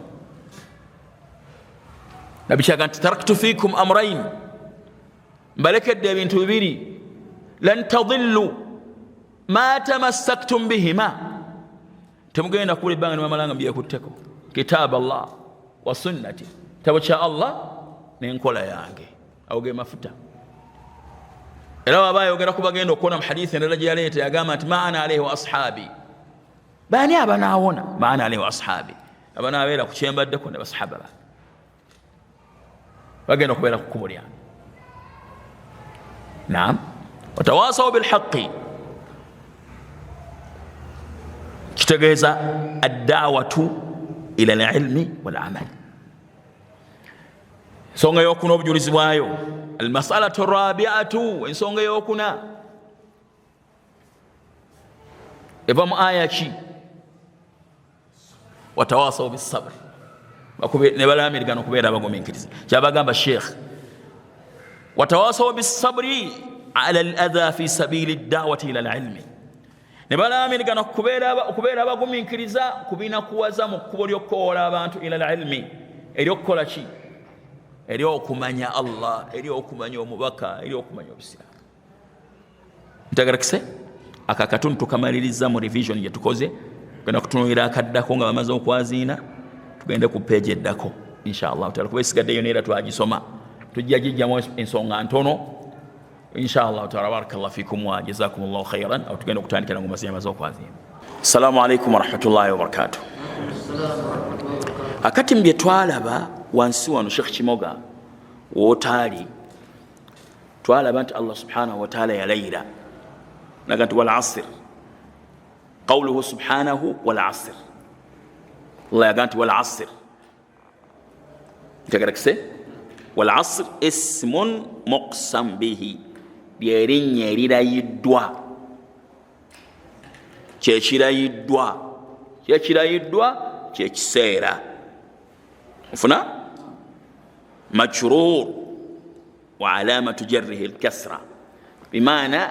Nabikyaga nti taraktu fikum amrain, mbalekedde ebintu bibiri, lan tadillu ma tamassaktum bihima, temugenda kubula ebbanga nemamala nga mubyekutteko, kitabu Allah wa sunnati, kitabo kya Allah nenkola yange. Awo ge mafuta. Era waba ayogera ku bagenda okuwona mu hadithi endala gye yaleeta, yagamba nti ma ana alaihi wa ashabi. Baani abanaawona? Ma ana alaihi wa ashabi, abanaabeera ku kyembaddeko ne basahaba bange, bagenda okubeera ku kkubo lyange. Naam, watawasawo bilhaqi kitegeeza addawatu ila lilmi walamal. Ensonga eyokuna, obujulizi bwayo, almasalatu rabiatu, ensonga eyokuna eva mu aya ki? Watawasawo bisabri, ne balamirigana okubeera abagumiikiriza. Kyabagamba sheikh, watawasawo bisabri ala ladha fi sabili dawati ila lilmi, ne balamirigana okubeera abagumiikiriza kubinakuwaza mu kkubo ly'okukowoola abantu ila lilmi, eryokukola ki? Eryokumanya Allah, eryokumanya omubaka, eryokumanya obusiraamu. Ntegerekese? Aka akatundu tukamaliriza mu revision gye tukoze, genda kutunuulira akaddako nga bamaze okwaziina, tugende ku peegi eddako inshallah taala, kuba esigaddeyo neera twagisoma, tujja gijjamu ensonga ntono inshallah taala. Barakallah fikum wa jazakum llahu khairan. Awo tugenda okutandikira nga omaze amaze okwaziina. Assalamu alaikum warahmatullahi wabarakatuh. Akati mu bye twalaba wansi wano, Sheikh Kimoga wootaali, twalaba nti Allah subhanahu wataala yalayira naga nti walasir, qawluhu subhanahu walasir, Allah yaga nti walasir. Ntegerekese? Walasir ismun muqsam bihi, lyerinnya erirayiddwa, kyekirayiddwa, kyekirayiddwa kyekiseera. Nfuna majrur wa alamatu jarrihi lkasra, bimaana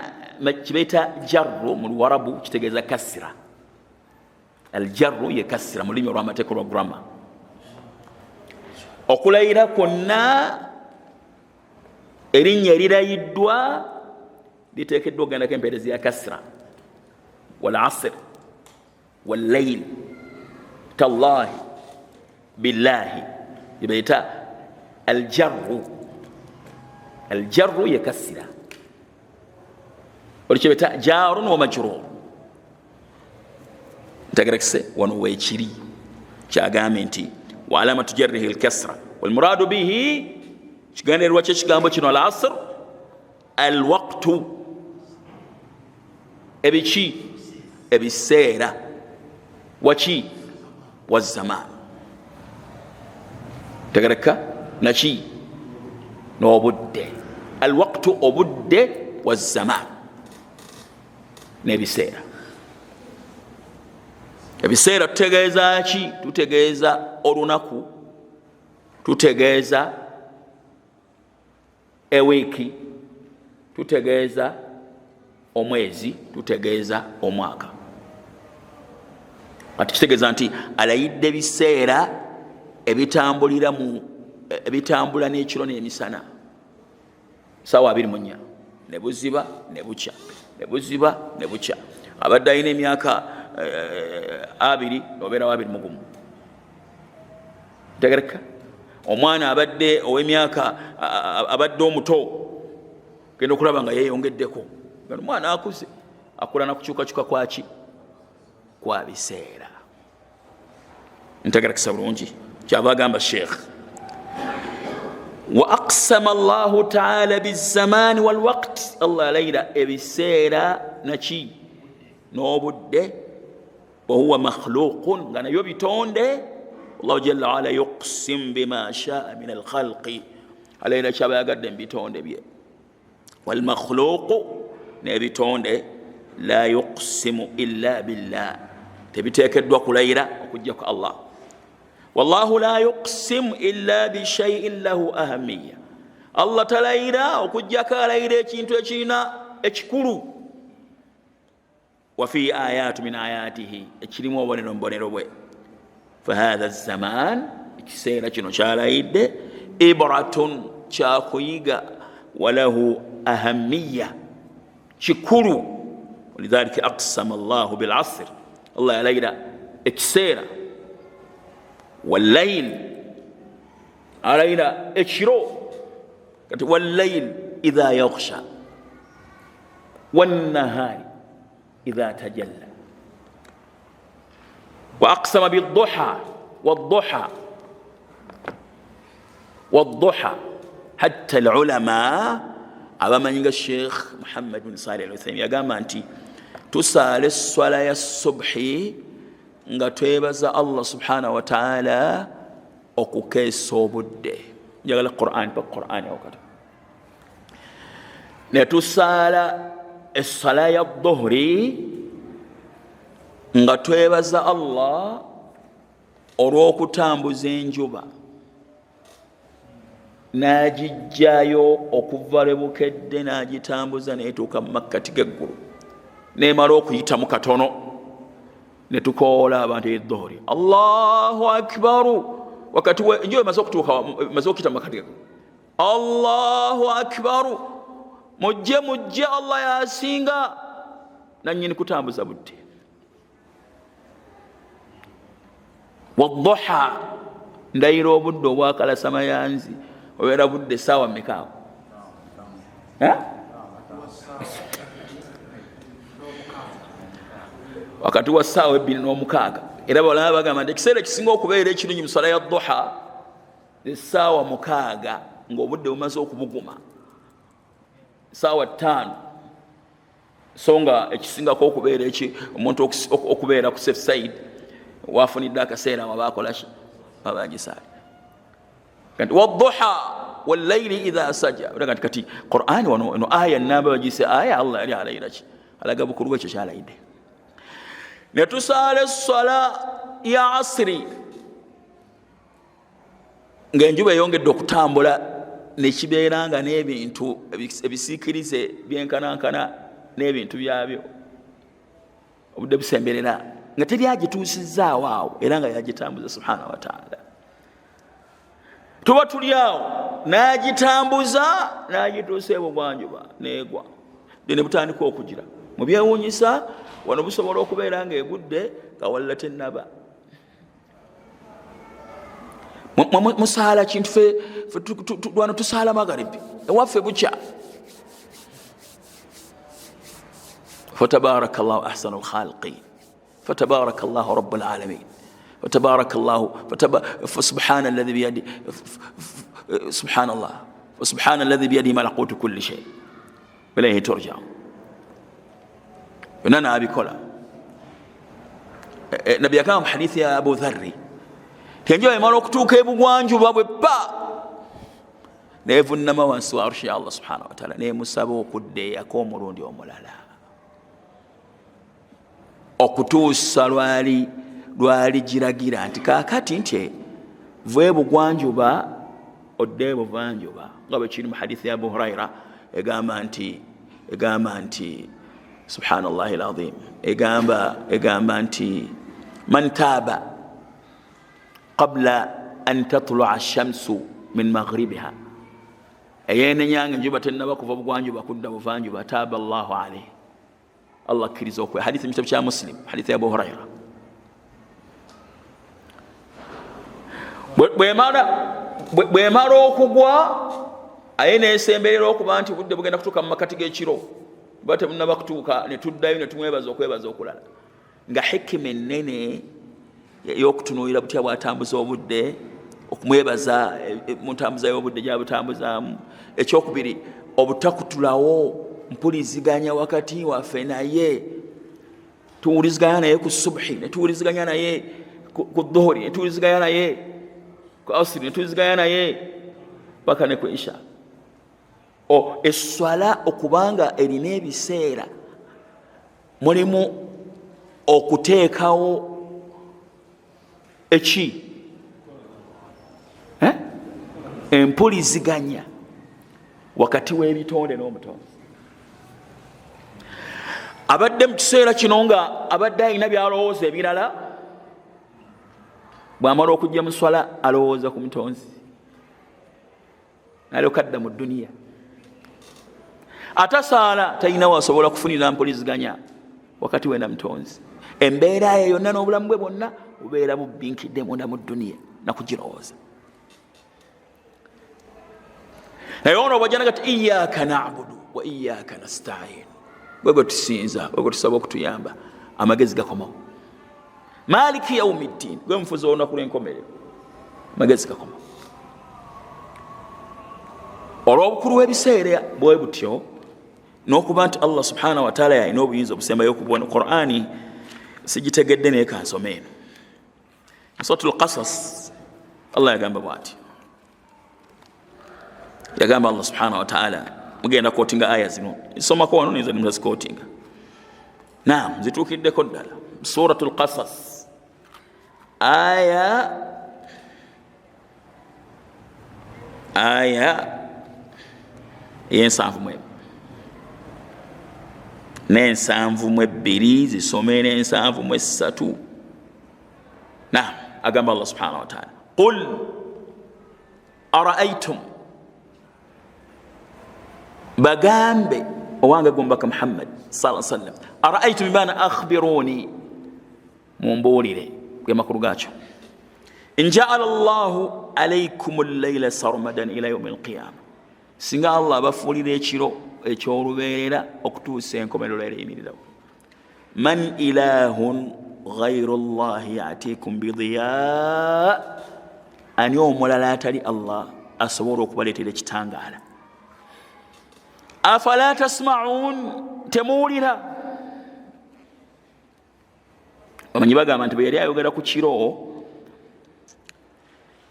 kibaita jarru mu luwarabu kitegeeza kasira. Aljarru ye kasira mu lulimi olwamateeka olwa grama. Okulayira kwonna, erinnya erirayiddwa liteekeddwa okugendako empeerezi ya kasira. Walasir, wallail, tallahi, billahi, ebaita aljarru. Aljarru ye kasira, olikyebaita jarun wa majrur. Ntegerekese? Wano wekiri kyagambye nti wa alamatu jarrihi lkasra, walmuradu bihi, kigendererwa kyekigambo kino al asr alwaktu, ebiki? Ebiseera, waki? Wazaman. Tegereka naki? N'obudde. Alwaktu obudde, wazaman n'ebiseera. Ebiseera tutegeeza ki? Tutegeeza olunaku, tutegeeza ewiiki, tutegeeza omwezi, tutegeeza omwaka. Kati kitegeeza nti alayidde biseera ebitambulira mu ebitambula n'ekiro n'emisana. Saawa 24 ne buziba ne bukya, ne buziba ne bukya. Abadde alina emyaka 20, obeerawo 21. Ntegereka omwana abadde ow'emyaka, abadde omuto, genda okulaba nga yeyongeddeko. Omwana akuze, akula nakukyukakyuka kwaki? Kwa biseera. Ntegerekesa bulungi? Kyava agamba Sheikh, wa aqsama Allahu taala bizamani walwaqt, Allah alayira ebiseera naki? N'obudde. Wahuwa makhluqun, nga nabyo bitonde. Allahu jalla waala yuqsim bima shaa min alkhalqi, alayira kyaba yagadde mu bitonde bye. Walmakhluqu, n'ebitonde, la yuqsimu illa billah, tebiteekeddwa kulayira okugjako Allah. Wallahu la yuqsimu illa bishaiin lahu ahamiya, Allah talayira okugjako alayira ekintu ekirina ekikulu. Wafihi ayatu min ayatihi, ekirimu obubonero mubonero bwe. Fahatha zaman, ekiseera kino kyalayidde, ibratun, kyakuyiga, walahu ahamiya, kikulu. Walidhalika aqsama Llahu bilasr, Allah yalayira ekiseera, wallail, alayira ekiro. Kati wallail idha yaghsha wannahari idha tajalla, wa aqsama biduha, wadduha, wadduha. Hatta alulama abamanyi nga Sheikh Muhammad bin Salih al Uthaymin yagamba nti tusaala esswala ya subhi nga twebaza Allah subhanahu wataala okukeesa obudde. Njagala Quran pa Quran awakati netusaala essala ya dhuhuri nga twebaza Allah olw'okutambuza enjuba n'agijjayo okuva lwe bukedde, n'agitambuza netuuka mu makkati g'eggulu, nemala okuyitamu katono netukoola abantu edhuhuri, Allahu akbaru. Wakati enjuba emaze okutuuka, emaze okuyita mu makkati g'eggulu, Allahu akbaru, mujje mujje, Allah yasinga nanyini kutambuza budde. Wadduha, ndayira obudde obwakalasa mayanzi. Obeera budde saawa mekaawo? Wakati wa saawa 2:06. Era balaba bagamba nti ekiseera ekisinga okubeera ekirungi mu sala ya duha esaawa 6, ngaobudde bumaze okubuguma, saawa 5. So nga ekisingako okubeera eki omuntu okubeera ku safe side, wafunidde akaseera waba akolaki, babagisaale. Kati wadduha wallaili idha saja. Kati kati Qurani wano eno aya namba bagise aya, Allah yali alayiraki? Alaga bukulu bwekyo kyalayidde. Netusaala esswala ya asiri ng'enjuba eyongedde okutambula, nekibeera nga n'ebintu ebisiikirize byenkanankana n'ebintu byabyo, obudde busemberera nga teryagituusizaawo awo, era nga yagitambuza subhanahu wataala. Tuba tuli awo, n'agitambuza n'agituusa ebugwanjuba, negwa ne butandika okugira. Mu byewuunyisa wano busobola okubeera ng'egudde nga walla tennaba. Musaala kintu wano tusaala magharibi, ewaffe bukya. Fatabaraka llahu ahsanu lkhaliqin, fatabaraka llahu rabu lalamin, fatabaraka llahu, subhana alladhi biyadi, subhanallah, subhana alladhi biyadihi malakutu kulli shay ilaihi turjau. Byonna nabikola. Nabbi yagamba mu hadithi ya Abu Dharri tenjuba emala okutuuka ebugwanjuba bwe pa, nevunama wansi wa arushi ya Allah subhanahu wataala, nemusaba okuddeeyako omulundi omulala okutuusa lwali lwali giragira nti kakati nti va ebugwanjuba odde ebuvanjuba, nga bwe kiri mu hadithi ya Abu Huraira egamba nti subhanallahi lazim, egamba nti man taaba qabla an tatlua shamsu min maghribiha. Eyenenyanga enjuba tennaba kuva bugwanjuba kudda buvanjuba, taaba Llahu alaihi, Allah akkiriza okwe. Hadithi mu kitabo kya Muslim, hadithi ya Abu Huraira. Bwemala okugwa aye nesemberera okuba nti obudde bugenda kutuuka mu makati g'ekiro, buba tebunaba kutuuka, netuddayo netumwebaza okwebaza okulala. Nga hikima ennene ey'okutunuulira butya bwatambuza obudde, okumwebaza mu ntambuza y'obudde gyabutambuzaamu. Ekyokubiri, obutakutulawo mpuliziganya wakati waffe naye. Tuwuliziganya naye ku subuhi, netuwuliziganya naye ku dhuhuri, netuwuliziganya naye ku asiri, netuwuliziganya naye paka ne ku isha. Esswala okubanga erina ebiseera, mulimu okuteekawo eki empuliziganya wakati w'ebitonde n'omutonzi. Abadde mu kiseera kino nga abadde alina byalowooza ebirala, bw'amala okujja mu swala alowooza ku mutonzi, nalyoka adda mu duniya. Atasaala talina wasobola kufunira mpuliziganya wakati we na mutonzi. Embeera ye yonna n'obulamu bwe bwonna bubeera bubbinkidde munda mu duniya nakugirowooza. Naye ono bwajja nagati iyaka nabudu wa iyaka nastain, gwe gwe tusinza, gwe gwe tusaba okutuyamba, amagezi gakomawo. Maliki yaumi ddin, gwe mufuzi olunaku lw'enkomerero, amagezi gakomawo. Olw'obukulu bw'ebiseera bwe butyo, n'okuba nti Allah subhanahu wa taala yalina obuyinza obusembayo okubona. Qur'ani sigitegedde, naye kansome eno Suratul Qasas. Allah yagamba bwati, yagamba Allah subhanahu wa taala, mugenda kotinga aya zino nsomako wano nizo nimutazikotinga. Naam, zituukiddeko ddala. Suratul Qasas aya 71 ne 72, zisome ne 73. Naam, agamba Allah subhanahu wa taala, qul araaitum, bagambe owange gombaka Muhammad sa sallam, araaitum bimana akhbiruni, mumbuulire ge makulu gakyo, injaala llahu alaikum llaila sarmadan ila yaumi alqiyama, singa Allah abafuulira ekiro ekyolubeerera okutuusa enkomerero ereyimirirawo, man ilahun ghairu llahi yatikum bidiya, ani omulala atali Allah asobola okubaleetera ekitangaala? Afala tasmaun, temuwulira? Bamanyi bagamba nti bwe yali ayogera ku kiro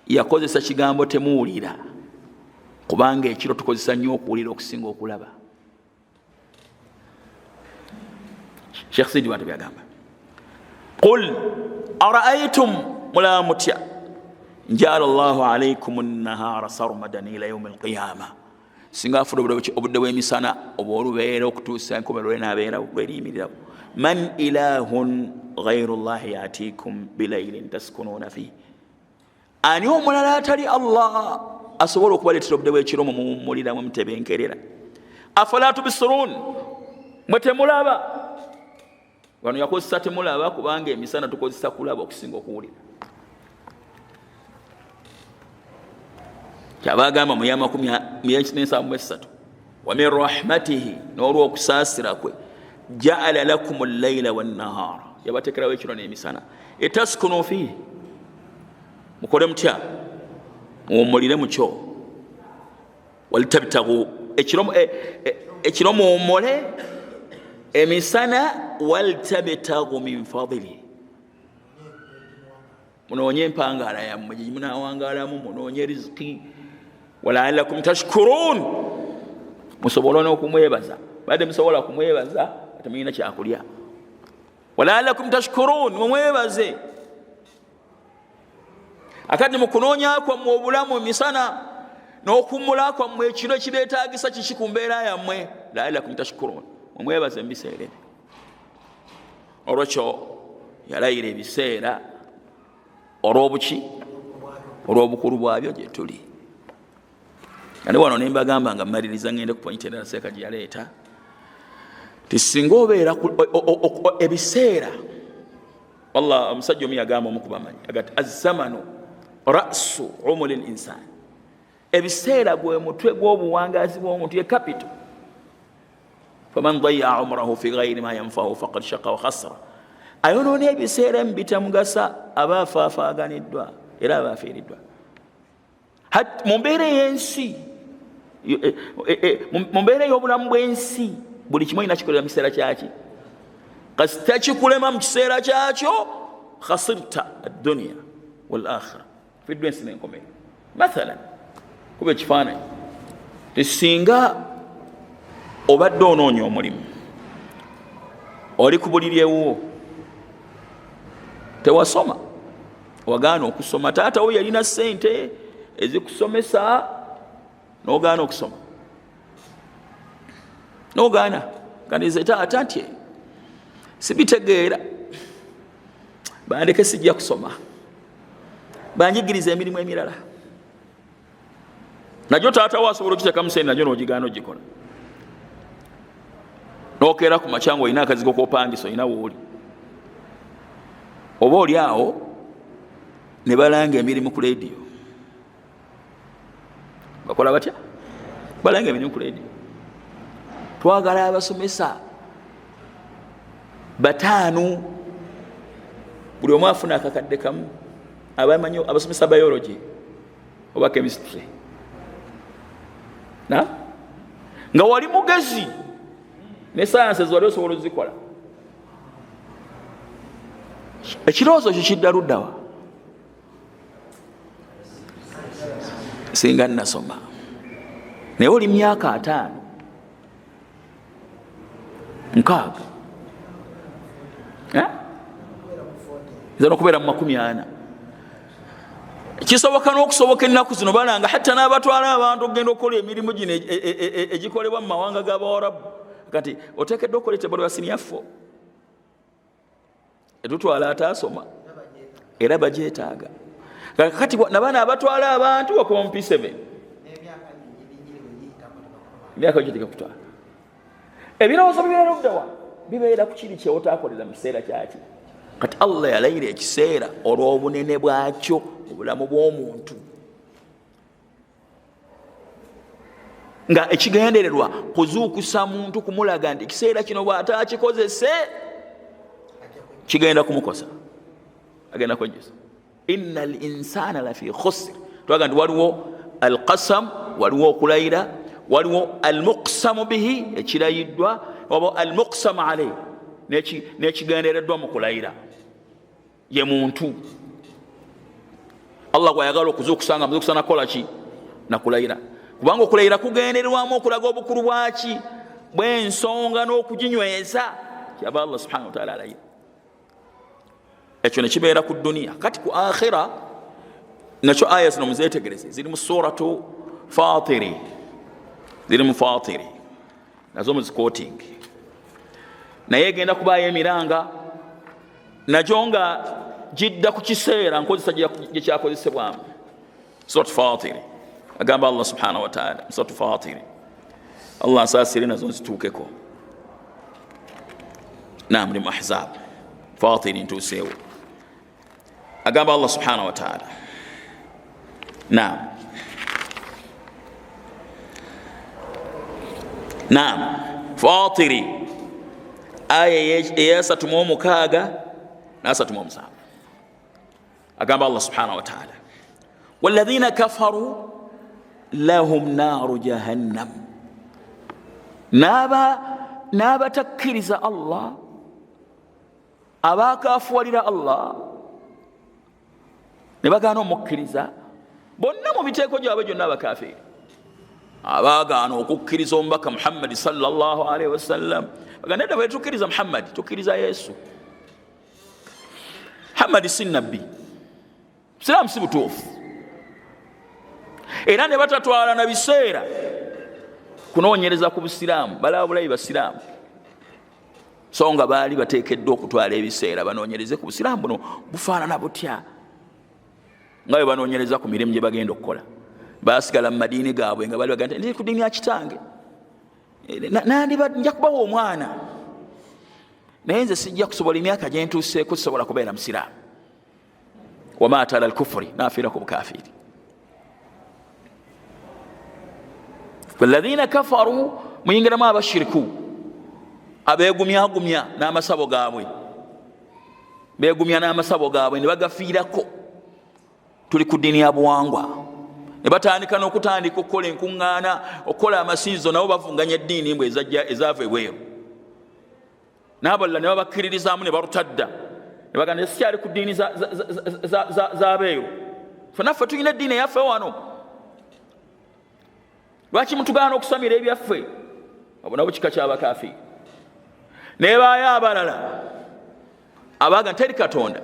yakozesa kigambo temuwulira, kubanga ekiro tukozesa nnyo okuwulira okusinga okulaba. Sheikh Sidi bwatyo byagamba, qul araaitum, mulaba mutya, njaala llahu alaikum nahara sarmadan ila yaumi alqiyama, singa afudde obudde bw'emisana obwolubeera okutuusa enkomerero lwenabeerawo lweriyimirirawo, man ilahun ghairu llahi yatikum bilailin taskunuuna fihi, ani omulala atali Allah asobola okubaleetera obudde bw'ekiro mumuwummuliramu mutebenkerera? Afala tubisirun, mwe temulaba? Wano yakozesa temulaba kubanga emisana tukozesa kulaba okusinga okuwulira. Kyaba agamba mu 73, wamin rahmatihi, n'olwokusaasira kwe, jaala lakum llaila wannahara, yabatekerawo ekiro n'emisana, etaskunu fihi, mukole mutya? Muwummulire mukyo, walitabtagu, ekiro muwummule, emisana waltabtagu min fadili, munoonye empangaala yammwe gyemunawangalamu, munoonye riziki, walaalakum tashkurun, musobole n'okumwebaza. Badde musobola kumwebaza temulina kyakulya. Walaalakum tashkurun, mumwebaze akati mukunoonya kwammwe obulamu emisana n'okummula kwammwe ekiro ekibeetagisa kiki ku mbeera yammwe. Laalakum tashkurun, mumwebaze mu biseera ebyo. Olwekyo yalayira ebiseera olw'obuki, olw'obukulu bwabyo gye tuli. Nga wano nembagamba nga mmaliriza, ngende ku pointi endala seeka gye yaleeta, ti singa obeera ebiseera, wallah, omusajja omu yagamba, omu kubamanyi agati, "Azamanu rasu umuri linsan," ebiseera gwe mutwe gw'obuwangazi bw'omuntu, ye capital. "Faman dayaa umurahu fi gairi ma yanfahu faqad shaka wa khasara." Ayonoona ebiseera mubitamugasa aba afaafaganiddwa era aba afiiriddwa. Mu mbeera ey'ensi, mu mbeera ey'obulamu bw'ensi, buli kimu olina kikolera mu kiseera kyaki. Kasita kikulema mu kiseera kyakyo, khasirta addunia wal akhira, fiddwa ensi nenkomero. Mathalan, kuba ekifaananyi, tisinga obadde onoonya omulimu, oli ku buliri ewuwo, tewasoma, wagaana okusoma, taata wo yalina sente ezikusomesa, nogaana okusoma, nogaana ganize taata nti sibitegeera, bandeke, sijja kusoma, banjigiriza emirimu emirala. Najyo taata wo asobola okiteekamu sente, najyo nogigaana ogikola, nokeera ku makya nga olina akazigo kopangisa, olina wooli, oba oli awo ne balanga emirimu ku lediyo. Bakola batya? Balanga emirimu ku lediyo, "Twagala abasomesa 5, buli omu afuna akakadde kamu, abamanyi abasomesa biology oba chemistry." Na nga wali mugezi ne sciences wali osobola ozikola, ekirowoozo kyo kidda luddawa? Singa nasoma. Naye oli myaka 50, 60, nza nokubeera mu 40, kisoboka n'okusoboka. Ennaku zino balanga hatta n'abatwala abantu okugenda okukola emirimu gino egikolebwa mu mawanga g'abawarabu. Kati oteekeddwa okukola ebbaluwa senior four, etutwala ataasoma era bagyetaaga. Kati nabaana abatwala abantu bakuba mu P7, emyaka gyo tegakutwala. Ebirowoozo bibeera luddawa? Bibeera ku kiri kyewotakolera mu kiseera kyaki. Kati Allah yalayira ekiseera olw'obunene bwakyo mu bulamu bw'omuntu, nga ekigendererwa kuzuukusa muntu, kumulaga nti ekiseera kino bw'ataakikozese kigenda kumukosa, agenda kwejjusa. "Inna al insana lafi khusr." Twaga nti waliwo alqasam, waliwo okulayira, waliwo almuqsamu bihi, ekirayiddwa, waba almuqsamu alaihi, n'ekigendereddwa mu kulayira ye muntu. Allah gwayagala okuzuukusa nga muzuukusa nakukola ki? Nakulayira, kubanga okulayira kugendererwamu okulaga obukulu bwaki? Bw'ensonga n'okuginyweza. Kyava Allah subhanahu wataala alayira. Ekyo nekibeera ku duniya. Kati ku akhira nakyo, aya zino muzetegereze, ziri mu Suratu Fatiri, ziri mu Fatiri, nazo muzikoting. Naye egenda kubaayo emiranga nagyo nga gidda ku kiseera nkozesa gyekyakozesebwamu. Surat Fatiri, agamba Allah subhanahu wataala, Surat Fatiri, Allah nsaasire nazo nzituukeko. Nam, ndi mu Ahzab, Fatiri ntuuseewo. Agamba Allah subhanahu wataala, nam nam, Fatiri aya ey36 n37, agamba Allah subhanahu wataala, "Walladhina kafaru lahum naru jahannam." N'abatakkiriza Allah, abakafuwalira Allah ne bagaana omukkiriza, bonna mu biteeko gyabwe gyonna, abakafiiri abagaana okukkiriza omubaka Muhammadi sallallahu alaihi wasallam, baganda nedda, bwe tukkiriza Muhammadi tukkiriza Yesu, Muhammadi si nabbi, siraamu si butuufu, era ne batatwala na biseera kunoonyereza ku busiraamu, balaba bulayi basiraamu, so nga baali bateekeddwa okutwala ebiseera banoonyereze ku busiraamu buno bufaanana butya, nga bwe banoonyereza ku mirimu gye bagenda okukola. Basigala mu madiini gaabwe nga bali baga nti ndi ku ddiini ya kitange, nja kubawa omwana, naye nze sijja kusobola, emyaka gyentuuseeko sisobola kubeera musiraamu. Wamaata ala lkufuri, nafiira ku bukafiiri. Walahina kafaru, muyingiramu abashiriku abegumyagumya n'amasabo gaabwe, begumya n'amasabo gaabwe ne bagafiirako. Tuli ku ddiini ya buwangwa, ne batandika n'okutandika okukola enkuŋŋaana, okukola amasinzo, nabo bavunganya eddiini mbwe ezaava ebweru, n'abalala ne babakkiririzaamu ne barutadda ne bagamba sikyali ku ddiini z'abeeru, ffe naffe tulina eddiini eyaffe wano, lwaki mutugaana okusamira ebyaffe? Abo nabo kika kyabakafiiri. Nebaayo abalala abaga teri Katonda,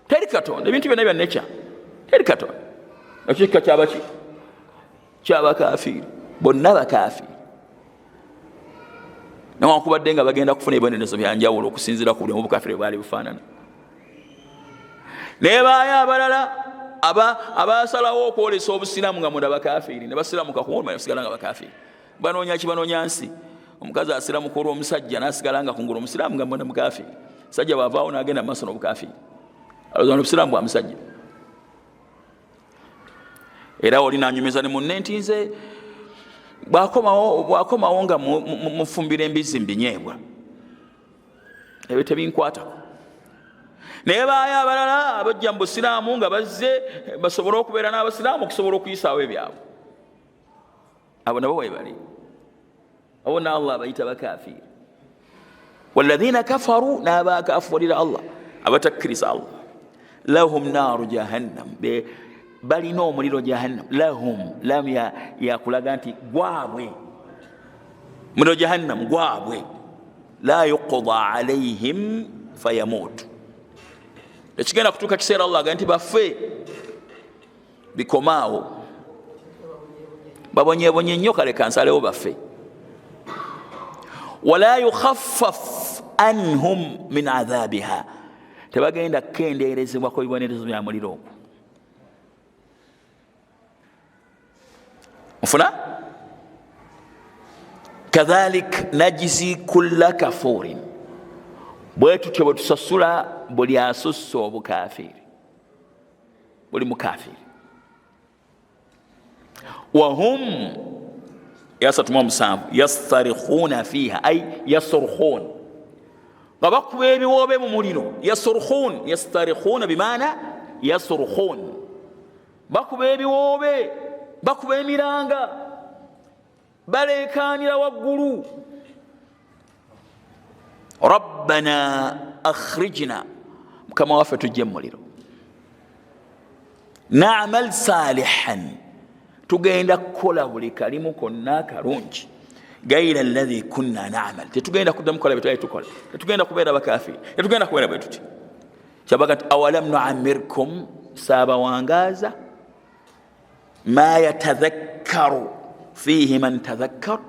teri Katonda, ebintu byonna bya nature, teri Katonda. Ekyo kika kyabaki? Kyabakafiiri. Bonna bakafiiri, newankubadde nga bagenda kufuna ebibonerezo byanjawulo okusinziira ku buli omu bukafiri bwali bufaanana. Nebaayo abalala abasalawo okwolesa obusiraamu nga munda bakafiiri, ne basiramuka kubasigala nga bakafiiri. Banoonya ki? Banoonya nsi. Omukazi asiramuka olw'omusajja nasigala nga kungulu omusiraamu nga munda mukafiiri. Sajja bwavaawo nagenda mumaaso n'obukafiiri, alowooza obusiraamu bwa musajja. Era oli nanyumiza ne munne nti nze bwakomawo nga mufumbira embizi mbinyeebwa, ebyo tebinkwatako. Naye baayo abalala abajja mu busiraamu nga bazze basobole okubeera n'abasiraamu okusobola okuyisaawo ebyabwe, abo nabo webali. Abo na Allah abayita bakafiiri. Walladhina kafaru, n'abakafuulira Allah, abatakkiriza Allah, lahum naaru jahannam, balina omuliro jahannam. Lahum, lam yakulaga nti gwabwe, muliro jahannam gwabwe. La yuqda alaihim fayamutu, tekigenda kutuuka kiseera Allah aga nti bafe bikomaawo, babonyebonye nnyo, kale kansalewo bafe. Wala yukhaffaf anhum min adhabiha, tebagenda kukendeerezebwako bibonerezo bya muliro ogwo. Mufuna? Kadhalik najizi kulla kafurin, bwe tutyo bwe tusasula buli asussa obukafiiri, buli mukafiiri. Wahum 37 yastarihuna fiha, ay yasurkhun, nga bakuba ebiwoobe mu muliro. Yasurkhun, yastarihuna bimaana yasurkhun, bakuba ebiwoobe, bakuba emiranga, baleekaanira waggulu. Rabbana akhrijna, mukama waffe tujje mu muliro, namal salihan, tugenda kukola buli kalimu konna akalungi, gaira alladhi kunna namal, tetugenda kuddamu kukola byetwali tukola, tetugenda kubeera bakafiri, tetugenda kubeera bwe tuti. Kyabaga nti awalam nuamirkum, saabawangaza, ma yatadhakkaru fihi man tadhakkaru,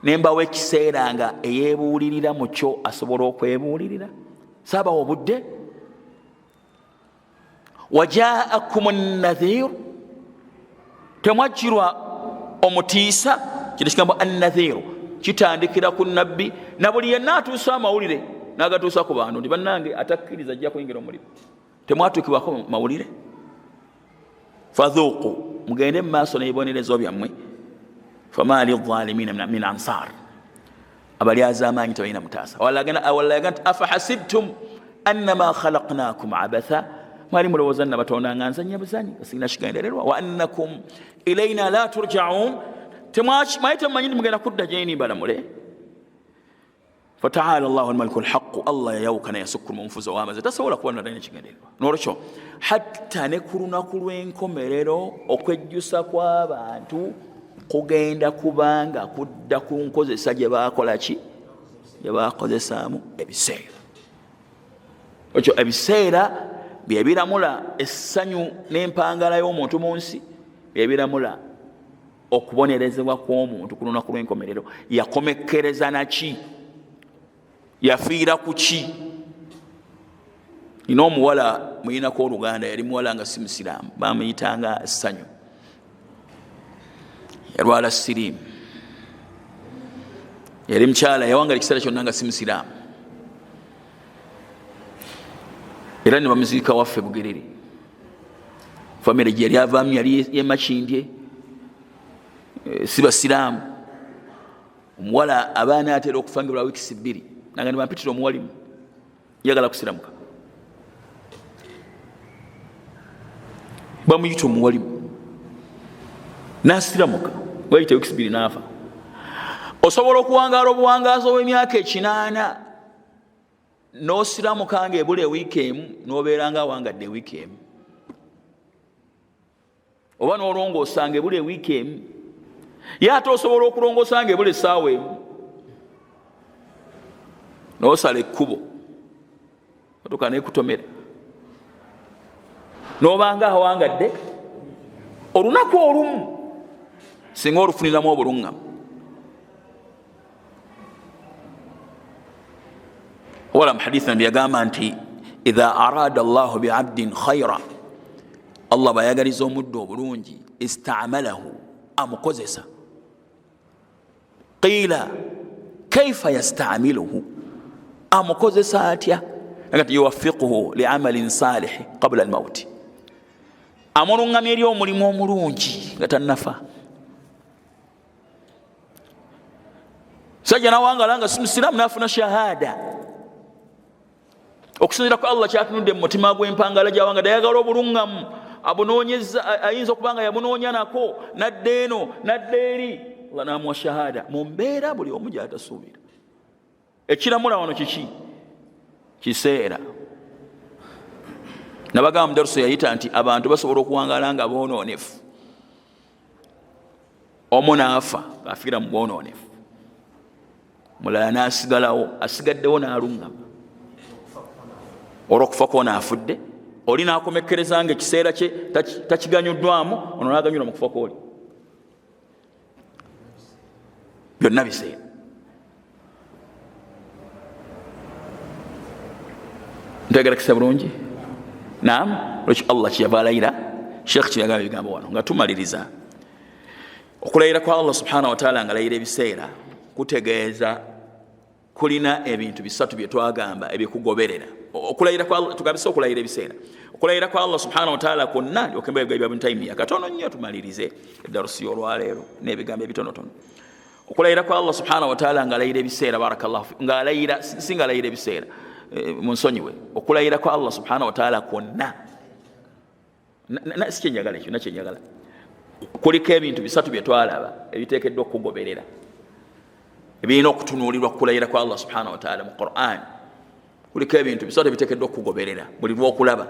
nembawo ekiseera nga eyebuulirira mukyo asobola okwebuulirira, saabawo obudde. Wajaakum nadhiru, temwajjirwa omutiisa. Kino kigambo annadhiru kitandikira ku nabbi na buli yenna atuusa amawulire n'agatuusa ku bantu nti bannange atakkiriza ajja kuyingira omuliro. Temwatuukibwako mawulire? Fadhuuku, mugende mu maaso n'ebibonerezo byammwe. Fama lizalimina min ansar, abalyazaamaanyi tebalina mutaasa. Awalala yaga nti afahasibtum annama khalaqnakum abatha, mwali mulowooza nabatonda nga nzanya buzanyi, sirina kigendererwa. Wa annakum ilaina la turjaun, mwali temumanyi nti mugenda kudda gyeni mbalamule. Fataala llahu almaliku lhaqu, Allah yayawukana, yasukkuluma omufuzi ow'amazima, tasobola kuba natalina kigendererwa. Nolwekyo hatta ne ku lunaku lw'enkomerero okwejjusa kw'abantu kugenda kubanga kudda ku nkozesa gye bakola ki, gye bakozesaamu ebiseera. Ekyo ebiseera byebiramula essanyu n'empangala y'omuntu mu nsi, byebiramula okubonerezebwa kw'omuntu ku lunaku lw'enkomerero. Yakomekkereza naki? Yafiira ku ki? Nina omuwala muyinako oluganda, yali muwala nga si musiraamu, bamuyitanga Ssanyu. Yalwala siriimu, yali mukyala yawangala ekiseera kyonna nga si musiraamu, era ne bamuziika waffe Bugerere. Famire gye yali avaamu yali yemakindye, si basiraamu. Omuwala abaana atera okufa nga lwa wiikisi 2, nanga ne bampitira omuwalimu, njagala kusiramuka. Bamuyita omuwalimu nasiramuka, wayita wiikisi 2 n'afa. Osobola okuwangaala obuwangaazi obw'emyaka 80 n'osiramuka nga ebula ewiiki emu, n'obeera nga awangadde ewiiki emu, oba n'olongoosa nga ebula ewiiki emu. Ye ate osobola okulongoosa nga ebula essaawa emu, n'osala ekkubo otuuka n'ekutomera, n'obanga awangadde olunaku olumu, singa olufuniramu obuluŋŋamu. Wala mu hadith Nabi yagamba nti idha arada Allahu biabdin khaira, Allah bw'ayagaliza omuddu obulungi, istamalahu, amukozesa. Qila kaifa yastamiluhu, amukozesa atya? Agati yuwafiquhu liamalin salihi qabla almauti, amuluŋŋamya eri omulimu omulungi nga tannafa. Sajja nawangala nga simusiraamu nafuna shahada okusinzira ku Allah kyatunudde mu mutima gw'empangala gyawanga, dayagala obuluŋŋamu abunoonyeza, ayinza okuba nga yamunoonya nako nadda eno nadda eri, Allah namuwa shahada mu mbeera buli omu gyatasuubira. Ekiramula wano kiki? Kiseera. Nabagamba mu daruso yayita nti abantu basobola okuwangaala nga boonoonefu, omu n'afa ng'afiira mu bwonoonefu, mulala n'asigalawo, asigaddewo n'aluŋŋama olw'okufa kwona afudde, oli n'akomekkereza nga ekiseera kye takiganyuddwamu, ono n'aganyulwa mu kufa kwoli. Byonna biseera. Ntegera kisa bulungi. Naam, lwekyo Allah kyeyava alayira. Sheikh kyeyagamba ebigambo wano nga tumaliriza okulayira kwa Allah subhanahu wa ta'ala nga alayira ebiseera kutegeeza kulina ebintu bisatu bye twagamba ebikugoberera. Okulayira kwa Allah, tugambise okulayira ebiseera, okulayira kwa Allah subhanahu wa ta'ala kwonna okemba ebigambo bya Ibn Taymiyyah katono nnyo, tumalirize eddarusi y'olwaleero n'ebigambo ebitonotono. Okulayira kwa Allah subhanahu wa ta'ala nga alayira ebiseera, barakallahu fi, nga alayira, si nga alayira ebiseera, munsonyiwe. Okulayira kwa Allah subhanahu wa ta'ala kwonna, si kyenjagala ekyo, nakyenjagala kuliko ebintu bisatu bye twalaba ebiteekeddwa okugoberera, ebirina okutunuulirwa kukulayira kwa Allah subhanahu wa ta'ala mu Qur'an. Kuliko ebintu bisatu ebiteekeddwa okugoberera buli lw'okulaba.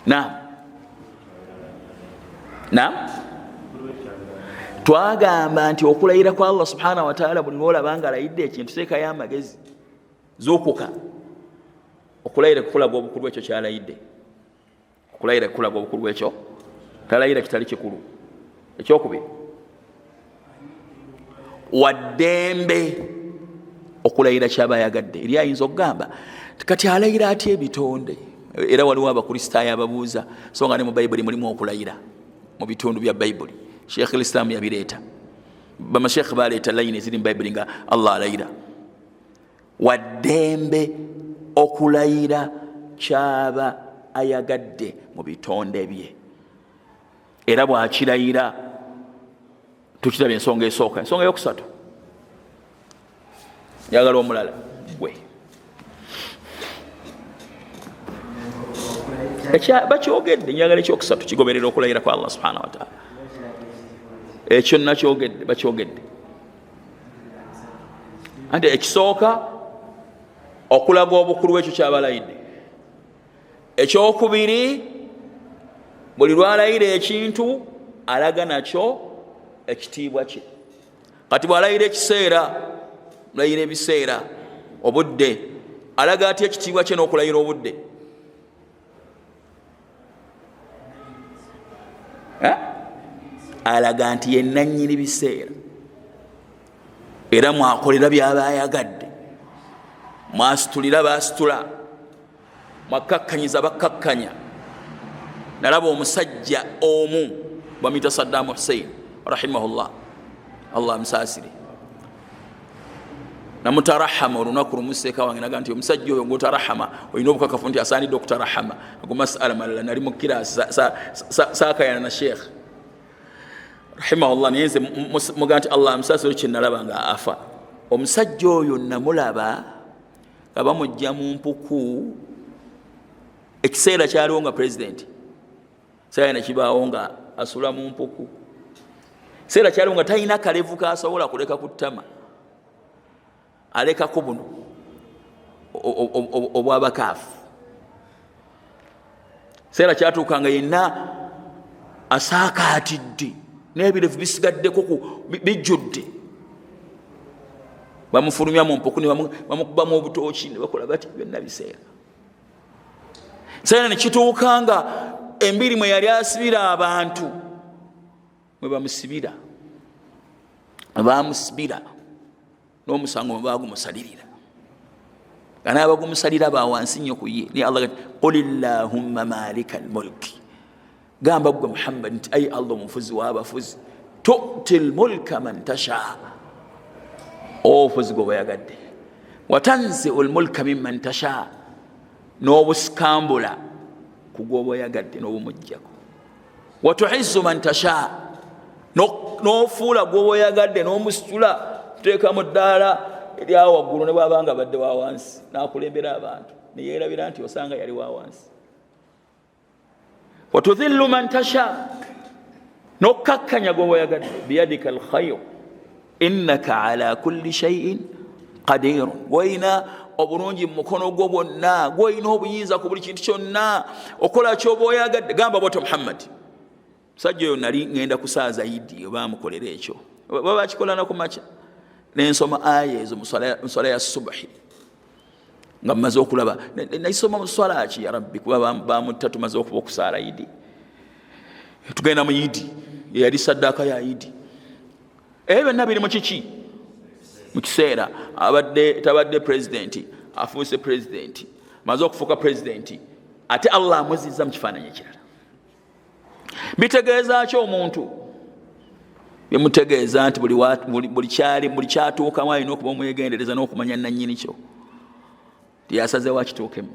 Naam, naam, twagamba nti okulayira kwa Allah subhanahu wa ta'ala buli lw'olaba nga alayidde ekintu, teekayo amagezi, zuukuka. Okulayira kukulaga obukulu ekyo kyalayidde, okulayira kukulaga obukulu ekyo talayira kitali kikulu. Ekyokubiri, waddembe okulayira kyaba ayagadde. Eri ayinza okugamba kati alayira atya ebitonde? Era waliwo abakristaayo ababuuza, so nga ne mu Bayibuli mulimu okulayira mu bitundu bya Bayibuli. Sheikh Islam yabireeta, bamashekhe baleeta layini eziri mu Bayibuli nga Allah alayira. Waddembe okulayira kyaba ayagadde mu bitonde bye, era bwakirayira tukiraba. Ensonga esooka. Ensonga eyokusatu, njagala omulala gwe bakyogedde, njagala ekyokusatu kigoberera okulayira kwa Allah subhanahu wa ta'ala. Ekyo nakyogedde, bakyogedde. Anti ekisooka okulaga obukulu bwekyo kyabalayidde. Ekyokubiri, buli lwalayira ekintu alaga nakyo ekitiibwa kye. Kati bwalayira ekiseera, layira ebiseera, obudde, alaga atya ekitiibwa kye n'okulayira obudde? Alaga nti ye nannyini biseera, era mwakolera byaba ayagadde, mwasitulira basitula, mwakakkanyiza bakkakkanya. Nalaba omusajja omu Bamuyita Saddam Hussein rahimahullah, Allah amusaasire. Namutarahama olunaku lumu seeka wange naga nti omusajja oyo ngaotarahama olina obukakafu nti asaanidde okutarahama. Ago masala malala, nali mu kirasi saakayana na sheekh rahimahullah, naye nze muga nti Allah amusaasire kyenalaba nga afa. Omusajja oyo namulaba nga bamujja mu mpuku, ekiseera kyaliwo nga pulezidenti saaya nekibaawo nga asula mu mpuku, ekiseera kyaliwo nga talina kalevu kasobola kuleka ku ttama, alekako buno obwabakaafu. Ekiseera kyatuuka nga yenna asaakaatidde n'ebirevu bisigaddeko bijjudde, bamufulumya mu mpuku ne bamukubamu obutooki ne bakola bati, byonna biseera. Kiseera ne kituuka nga embiri mwe yali asibira abantu mwe bamusibira, bamusibira n'omusango mwe bagumusalirira, nga n'abagumusalira ba wansi nnyo ku ye. Naye Allah gati qul illahumma malika almulki, gamba gwe Muhammad nti ayi Allah omufuzi w'abafuzi, tuti lmulka man tasha, obufuzi gwe bweyagadde, watanziu lmulka mimman tasha, n'obusikambula ku gwoba oyagadde n'obumuggyako, watuizu man tasha, n'ofuula gwoba oyagadde n'omusitula tuteeka mu ddaala erya waggulu, ne bwabanga abadde wa wansi n'akulembera abantu neyeerabira nti osanga yali wa wansi. Watudhillu man tasha, n'okkakkanya gwoba oyagadde, biyadika alkhayr innaka ala kulli shaiin qadirun, gwolina obulungi mu mukono gwo bwonna, gwolina obuyinza ku buli kintu kyonna, okola kyoba oyagadde. Gamba bwotyo Muhammad. Musajja oyo nali ngenda kusaaza idi oba amukolera ekyo, baba bakikola nakumakya, nensoma aya ezo muswala ya subuhi nga mmaze okulaba naisoma muswala ki ya rabbi, kuba bamutta tumaze okuba okusaala idi, tugenda mu idi eyali saddaaka ya idi. Ebyo byonna biri mu kiki? Mu kiseera. Abadde tabadde pulezidenti, afuuse pulezidenti, maze okufuuka pulezidenti, ate Allah amuzizza mu kifaananyi ekirala. Bitegeeza ki omuntu? Bimutegeeza nti buli kyatuukamu alina okuba omwegendereza n'okumanya nannyini kyo tiyasazeewo akituukemu.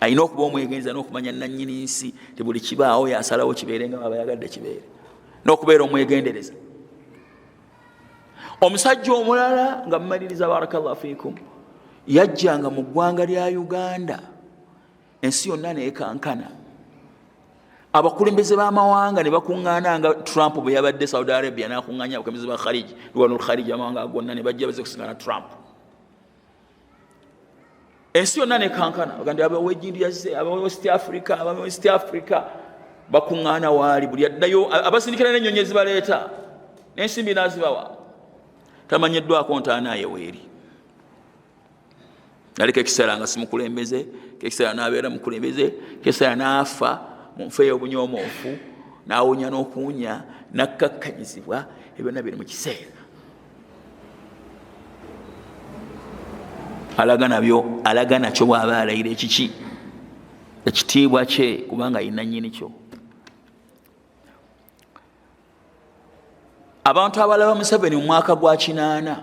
Alina okuba omwegendereza n'okumanya nannyini nsi ti buli kibaawo yasalawo kibeere nga baba yagadde kibeere, n'okubeera omwegendereza. Omusajja omulala nga mumaliriza, barakallahu fiikum, yajjanga mu ggwanga lya Uganda, ensi yonna nekankana, abakulembeze b'amawanga ne bakuŋŋaana nga Trump bwe yabadde Saudi Arabia n'akuŋŋaanya abakulembeze ba Kharij, lwanul Kharij, amawanga gonna ne bajja baze kusiŋŋana Trump. Ensi yonna nekankana, bagandi abawejindi yazze, aba West Africa, aba West Africa bakuŋŋaana waali, buli addayo abasindikira n'ennyonyi ezibaleeta n'ensimbi n'azibawa. Tamanyiddwako ntaana ye weeri. Naliko ekiseera nga simukulembeze, ekiseera n'abeera mukulembeze, ekiseera n'afa mu nfa ey'obunyomoofu, n'awunya n'okuwunya, n'akkakkanyizibwa. Ebyo byonna biri mu kiseera. Alaga nabyo, alaga nakyo bw'aba alayira ekiki ekitiibwa kye, kubanga ayina nnyini kyo. Abantu abalaba Museveni mu mwaka gwa 80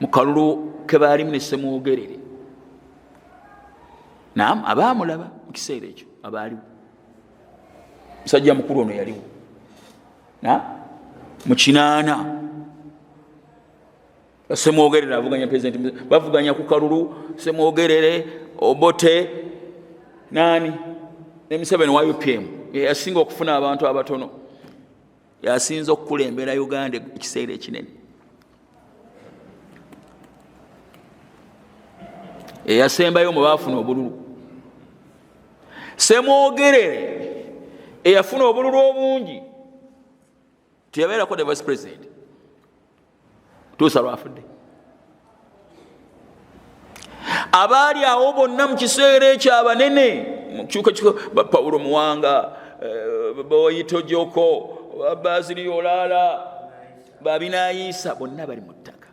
mu kalulu ke baalimu ne Ssemwogerere, naam, abaamulaba mu kiseera ekyo abaaliwo, musajja mukulu ono yaliwo na mu 80, Ssemwogerere avuganya pulezidenti, bavuganya ku kalulu Ssemwogerere, Obote, nani ne Museveni wa UPM, yasinga okufuna abantu abatono, yasinze okukulembera Uganda ekiseera ekinene, eyasembayo mu baafuna obululu. Ssemwogerere eyafuna obululu obungi teyabeerako the vice president tuusa lwafudde. Abaali awo bonna mu kiseera ekyo abanene mukyuka, Paulo Muwanga, Boyito Joko, Basili Olala, Babinayisa, bonna bali mu ttaka.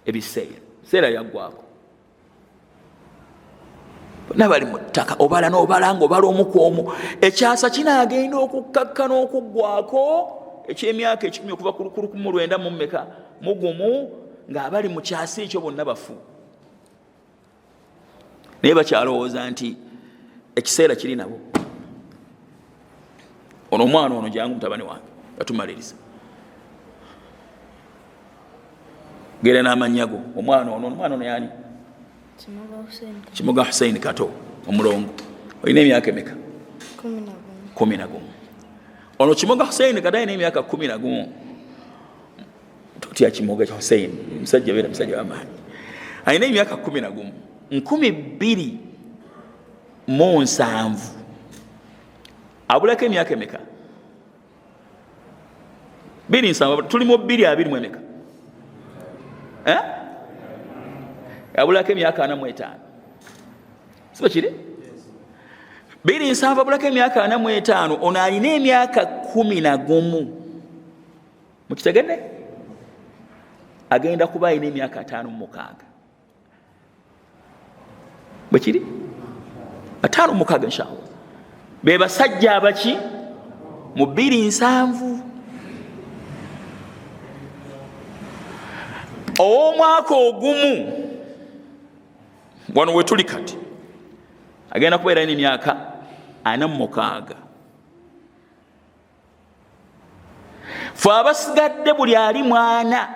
Ebiseera seera yaggwako. Bonna bali mu ttaka. Obala n'obala nga obala omu ku omu. Ekyasa kinaagenda okukkakkana okuggwako eky'emyaka 100 okuva ku lukumi lwenda mu mmeka mu gumu, ng'abali mu kyasa ekyo bonna bafu, naye bakyalowooza nti ekiseera kiri nabo. Ono omwana ono, jangu mutabani wange, gatumaliriza gera n'amannya go. Omwana ono, omwana ono yani? Kimuga Hussein Kato omulongo. Olina emyaka emeka? 11. Ono Kimuga Hussein Kato alina emyaka 11. Tutya Kimuga Hussein, musajja beera musajja wamaanyi, alina emyaka 11, 2070. Abulako emyaka emeka? 27. Tuli mu 2 20 mu emeka? Eh? Abulako emyaka 45, siba kiri? 27, abulako emyaka 45. Ono alina emyaka 11. Mukitegedde? Agenda kuba alina emyaka 56. Bwekiri, 56 inshallah. Be basajja abaki mu 270. Ow'omwaka ogumu wano wetuli kati agenda kubeera n'emyaka 46. Fe abasigadde, buli ali mwana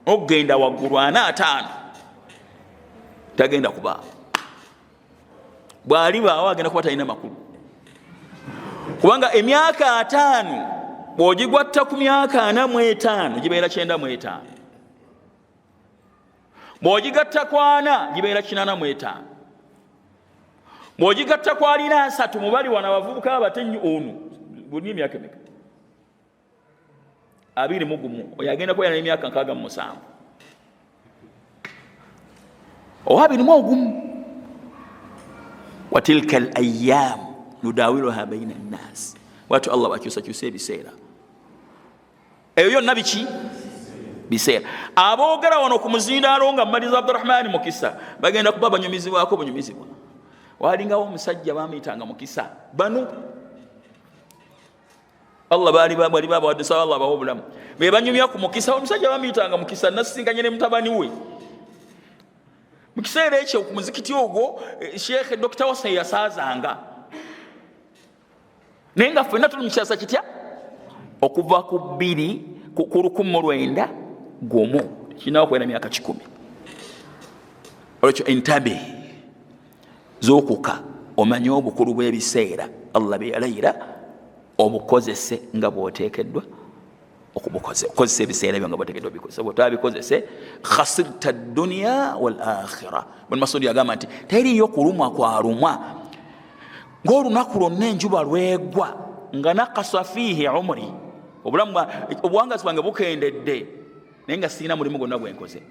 okugenda waggulu, 40, 50, tagenda kubaawo. Bw'alibaawo agenda kuba talina makulu, kubanga emyaka 50 bw'ogigwatta ku myaka 45 gibeera 95. Bw'ogigatta ku 40 gibeera 85. Bw'ogigatta ku alina 30, mubali wano abavubuka abatenyu, ono bulina emyaka emeka? 21. Oyo agenda kubeera n'emyaka 67, owa 21. Watilka al ayam nudawiluha baina nnas. Bwatyo Allah bakyusakyusa ebiseera. Eyo yonna biki? Biseera. Aboogera wano ku muzindaalo nga mmaliza, Abdurahmani Mukisa, bagenda kuba banyumizibwako bunyumizibwa. Walingawo omusajja bamuyitanga Mukisa. Bano Allah baali bali babawadde sawa, Allah abawa obulamu, be banyumya ku Mukisa. Omusajja bamuyitanga Mukisa. Nasisinkanye ne mutabani we mu kiseera ekyo ku muzikiti ogwo, Sheekh Dr Wasa yasaazanga, naye nga ffenna tuli mu kyasa kitya? Okuva ku bbiri ku 1901, kirinawo kubeera myaka 100. Olwekyo entabe z'okuka, omanye obukulu bw'ebiseera Allah bye yalayira, obukozese nga bw'oteekeddwa okubukozesa. Ebiseera byo nga bwoteekeddwa obikozesa, bwetabikozese khasirta dunya wal akhira. Bun Masudi yagamba nti teriyo kulumwa kwalumwa ng'olunaku lwonna enjuba lwegwa nga nakasa fiihi umri, obulamu, obuwangazi bwange bukendedde, naye nga sirina mulimu gwonna gwenkoze.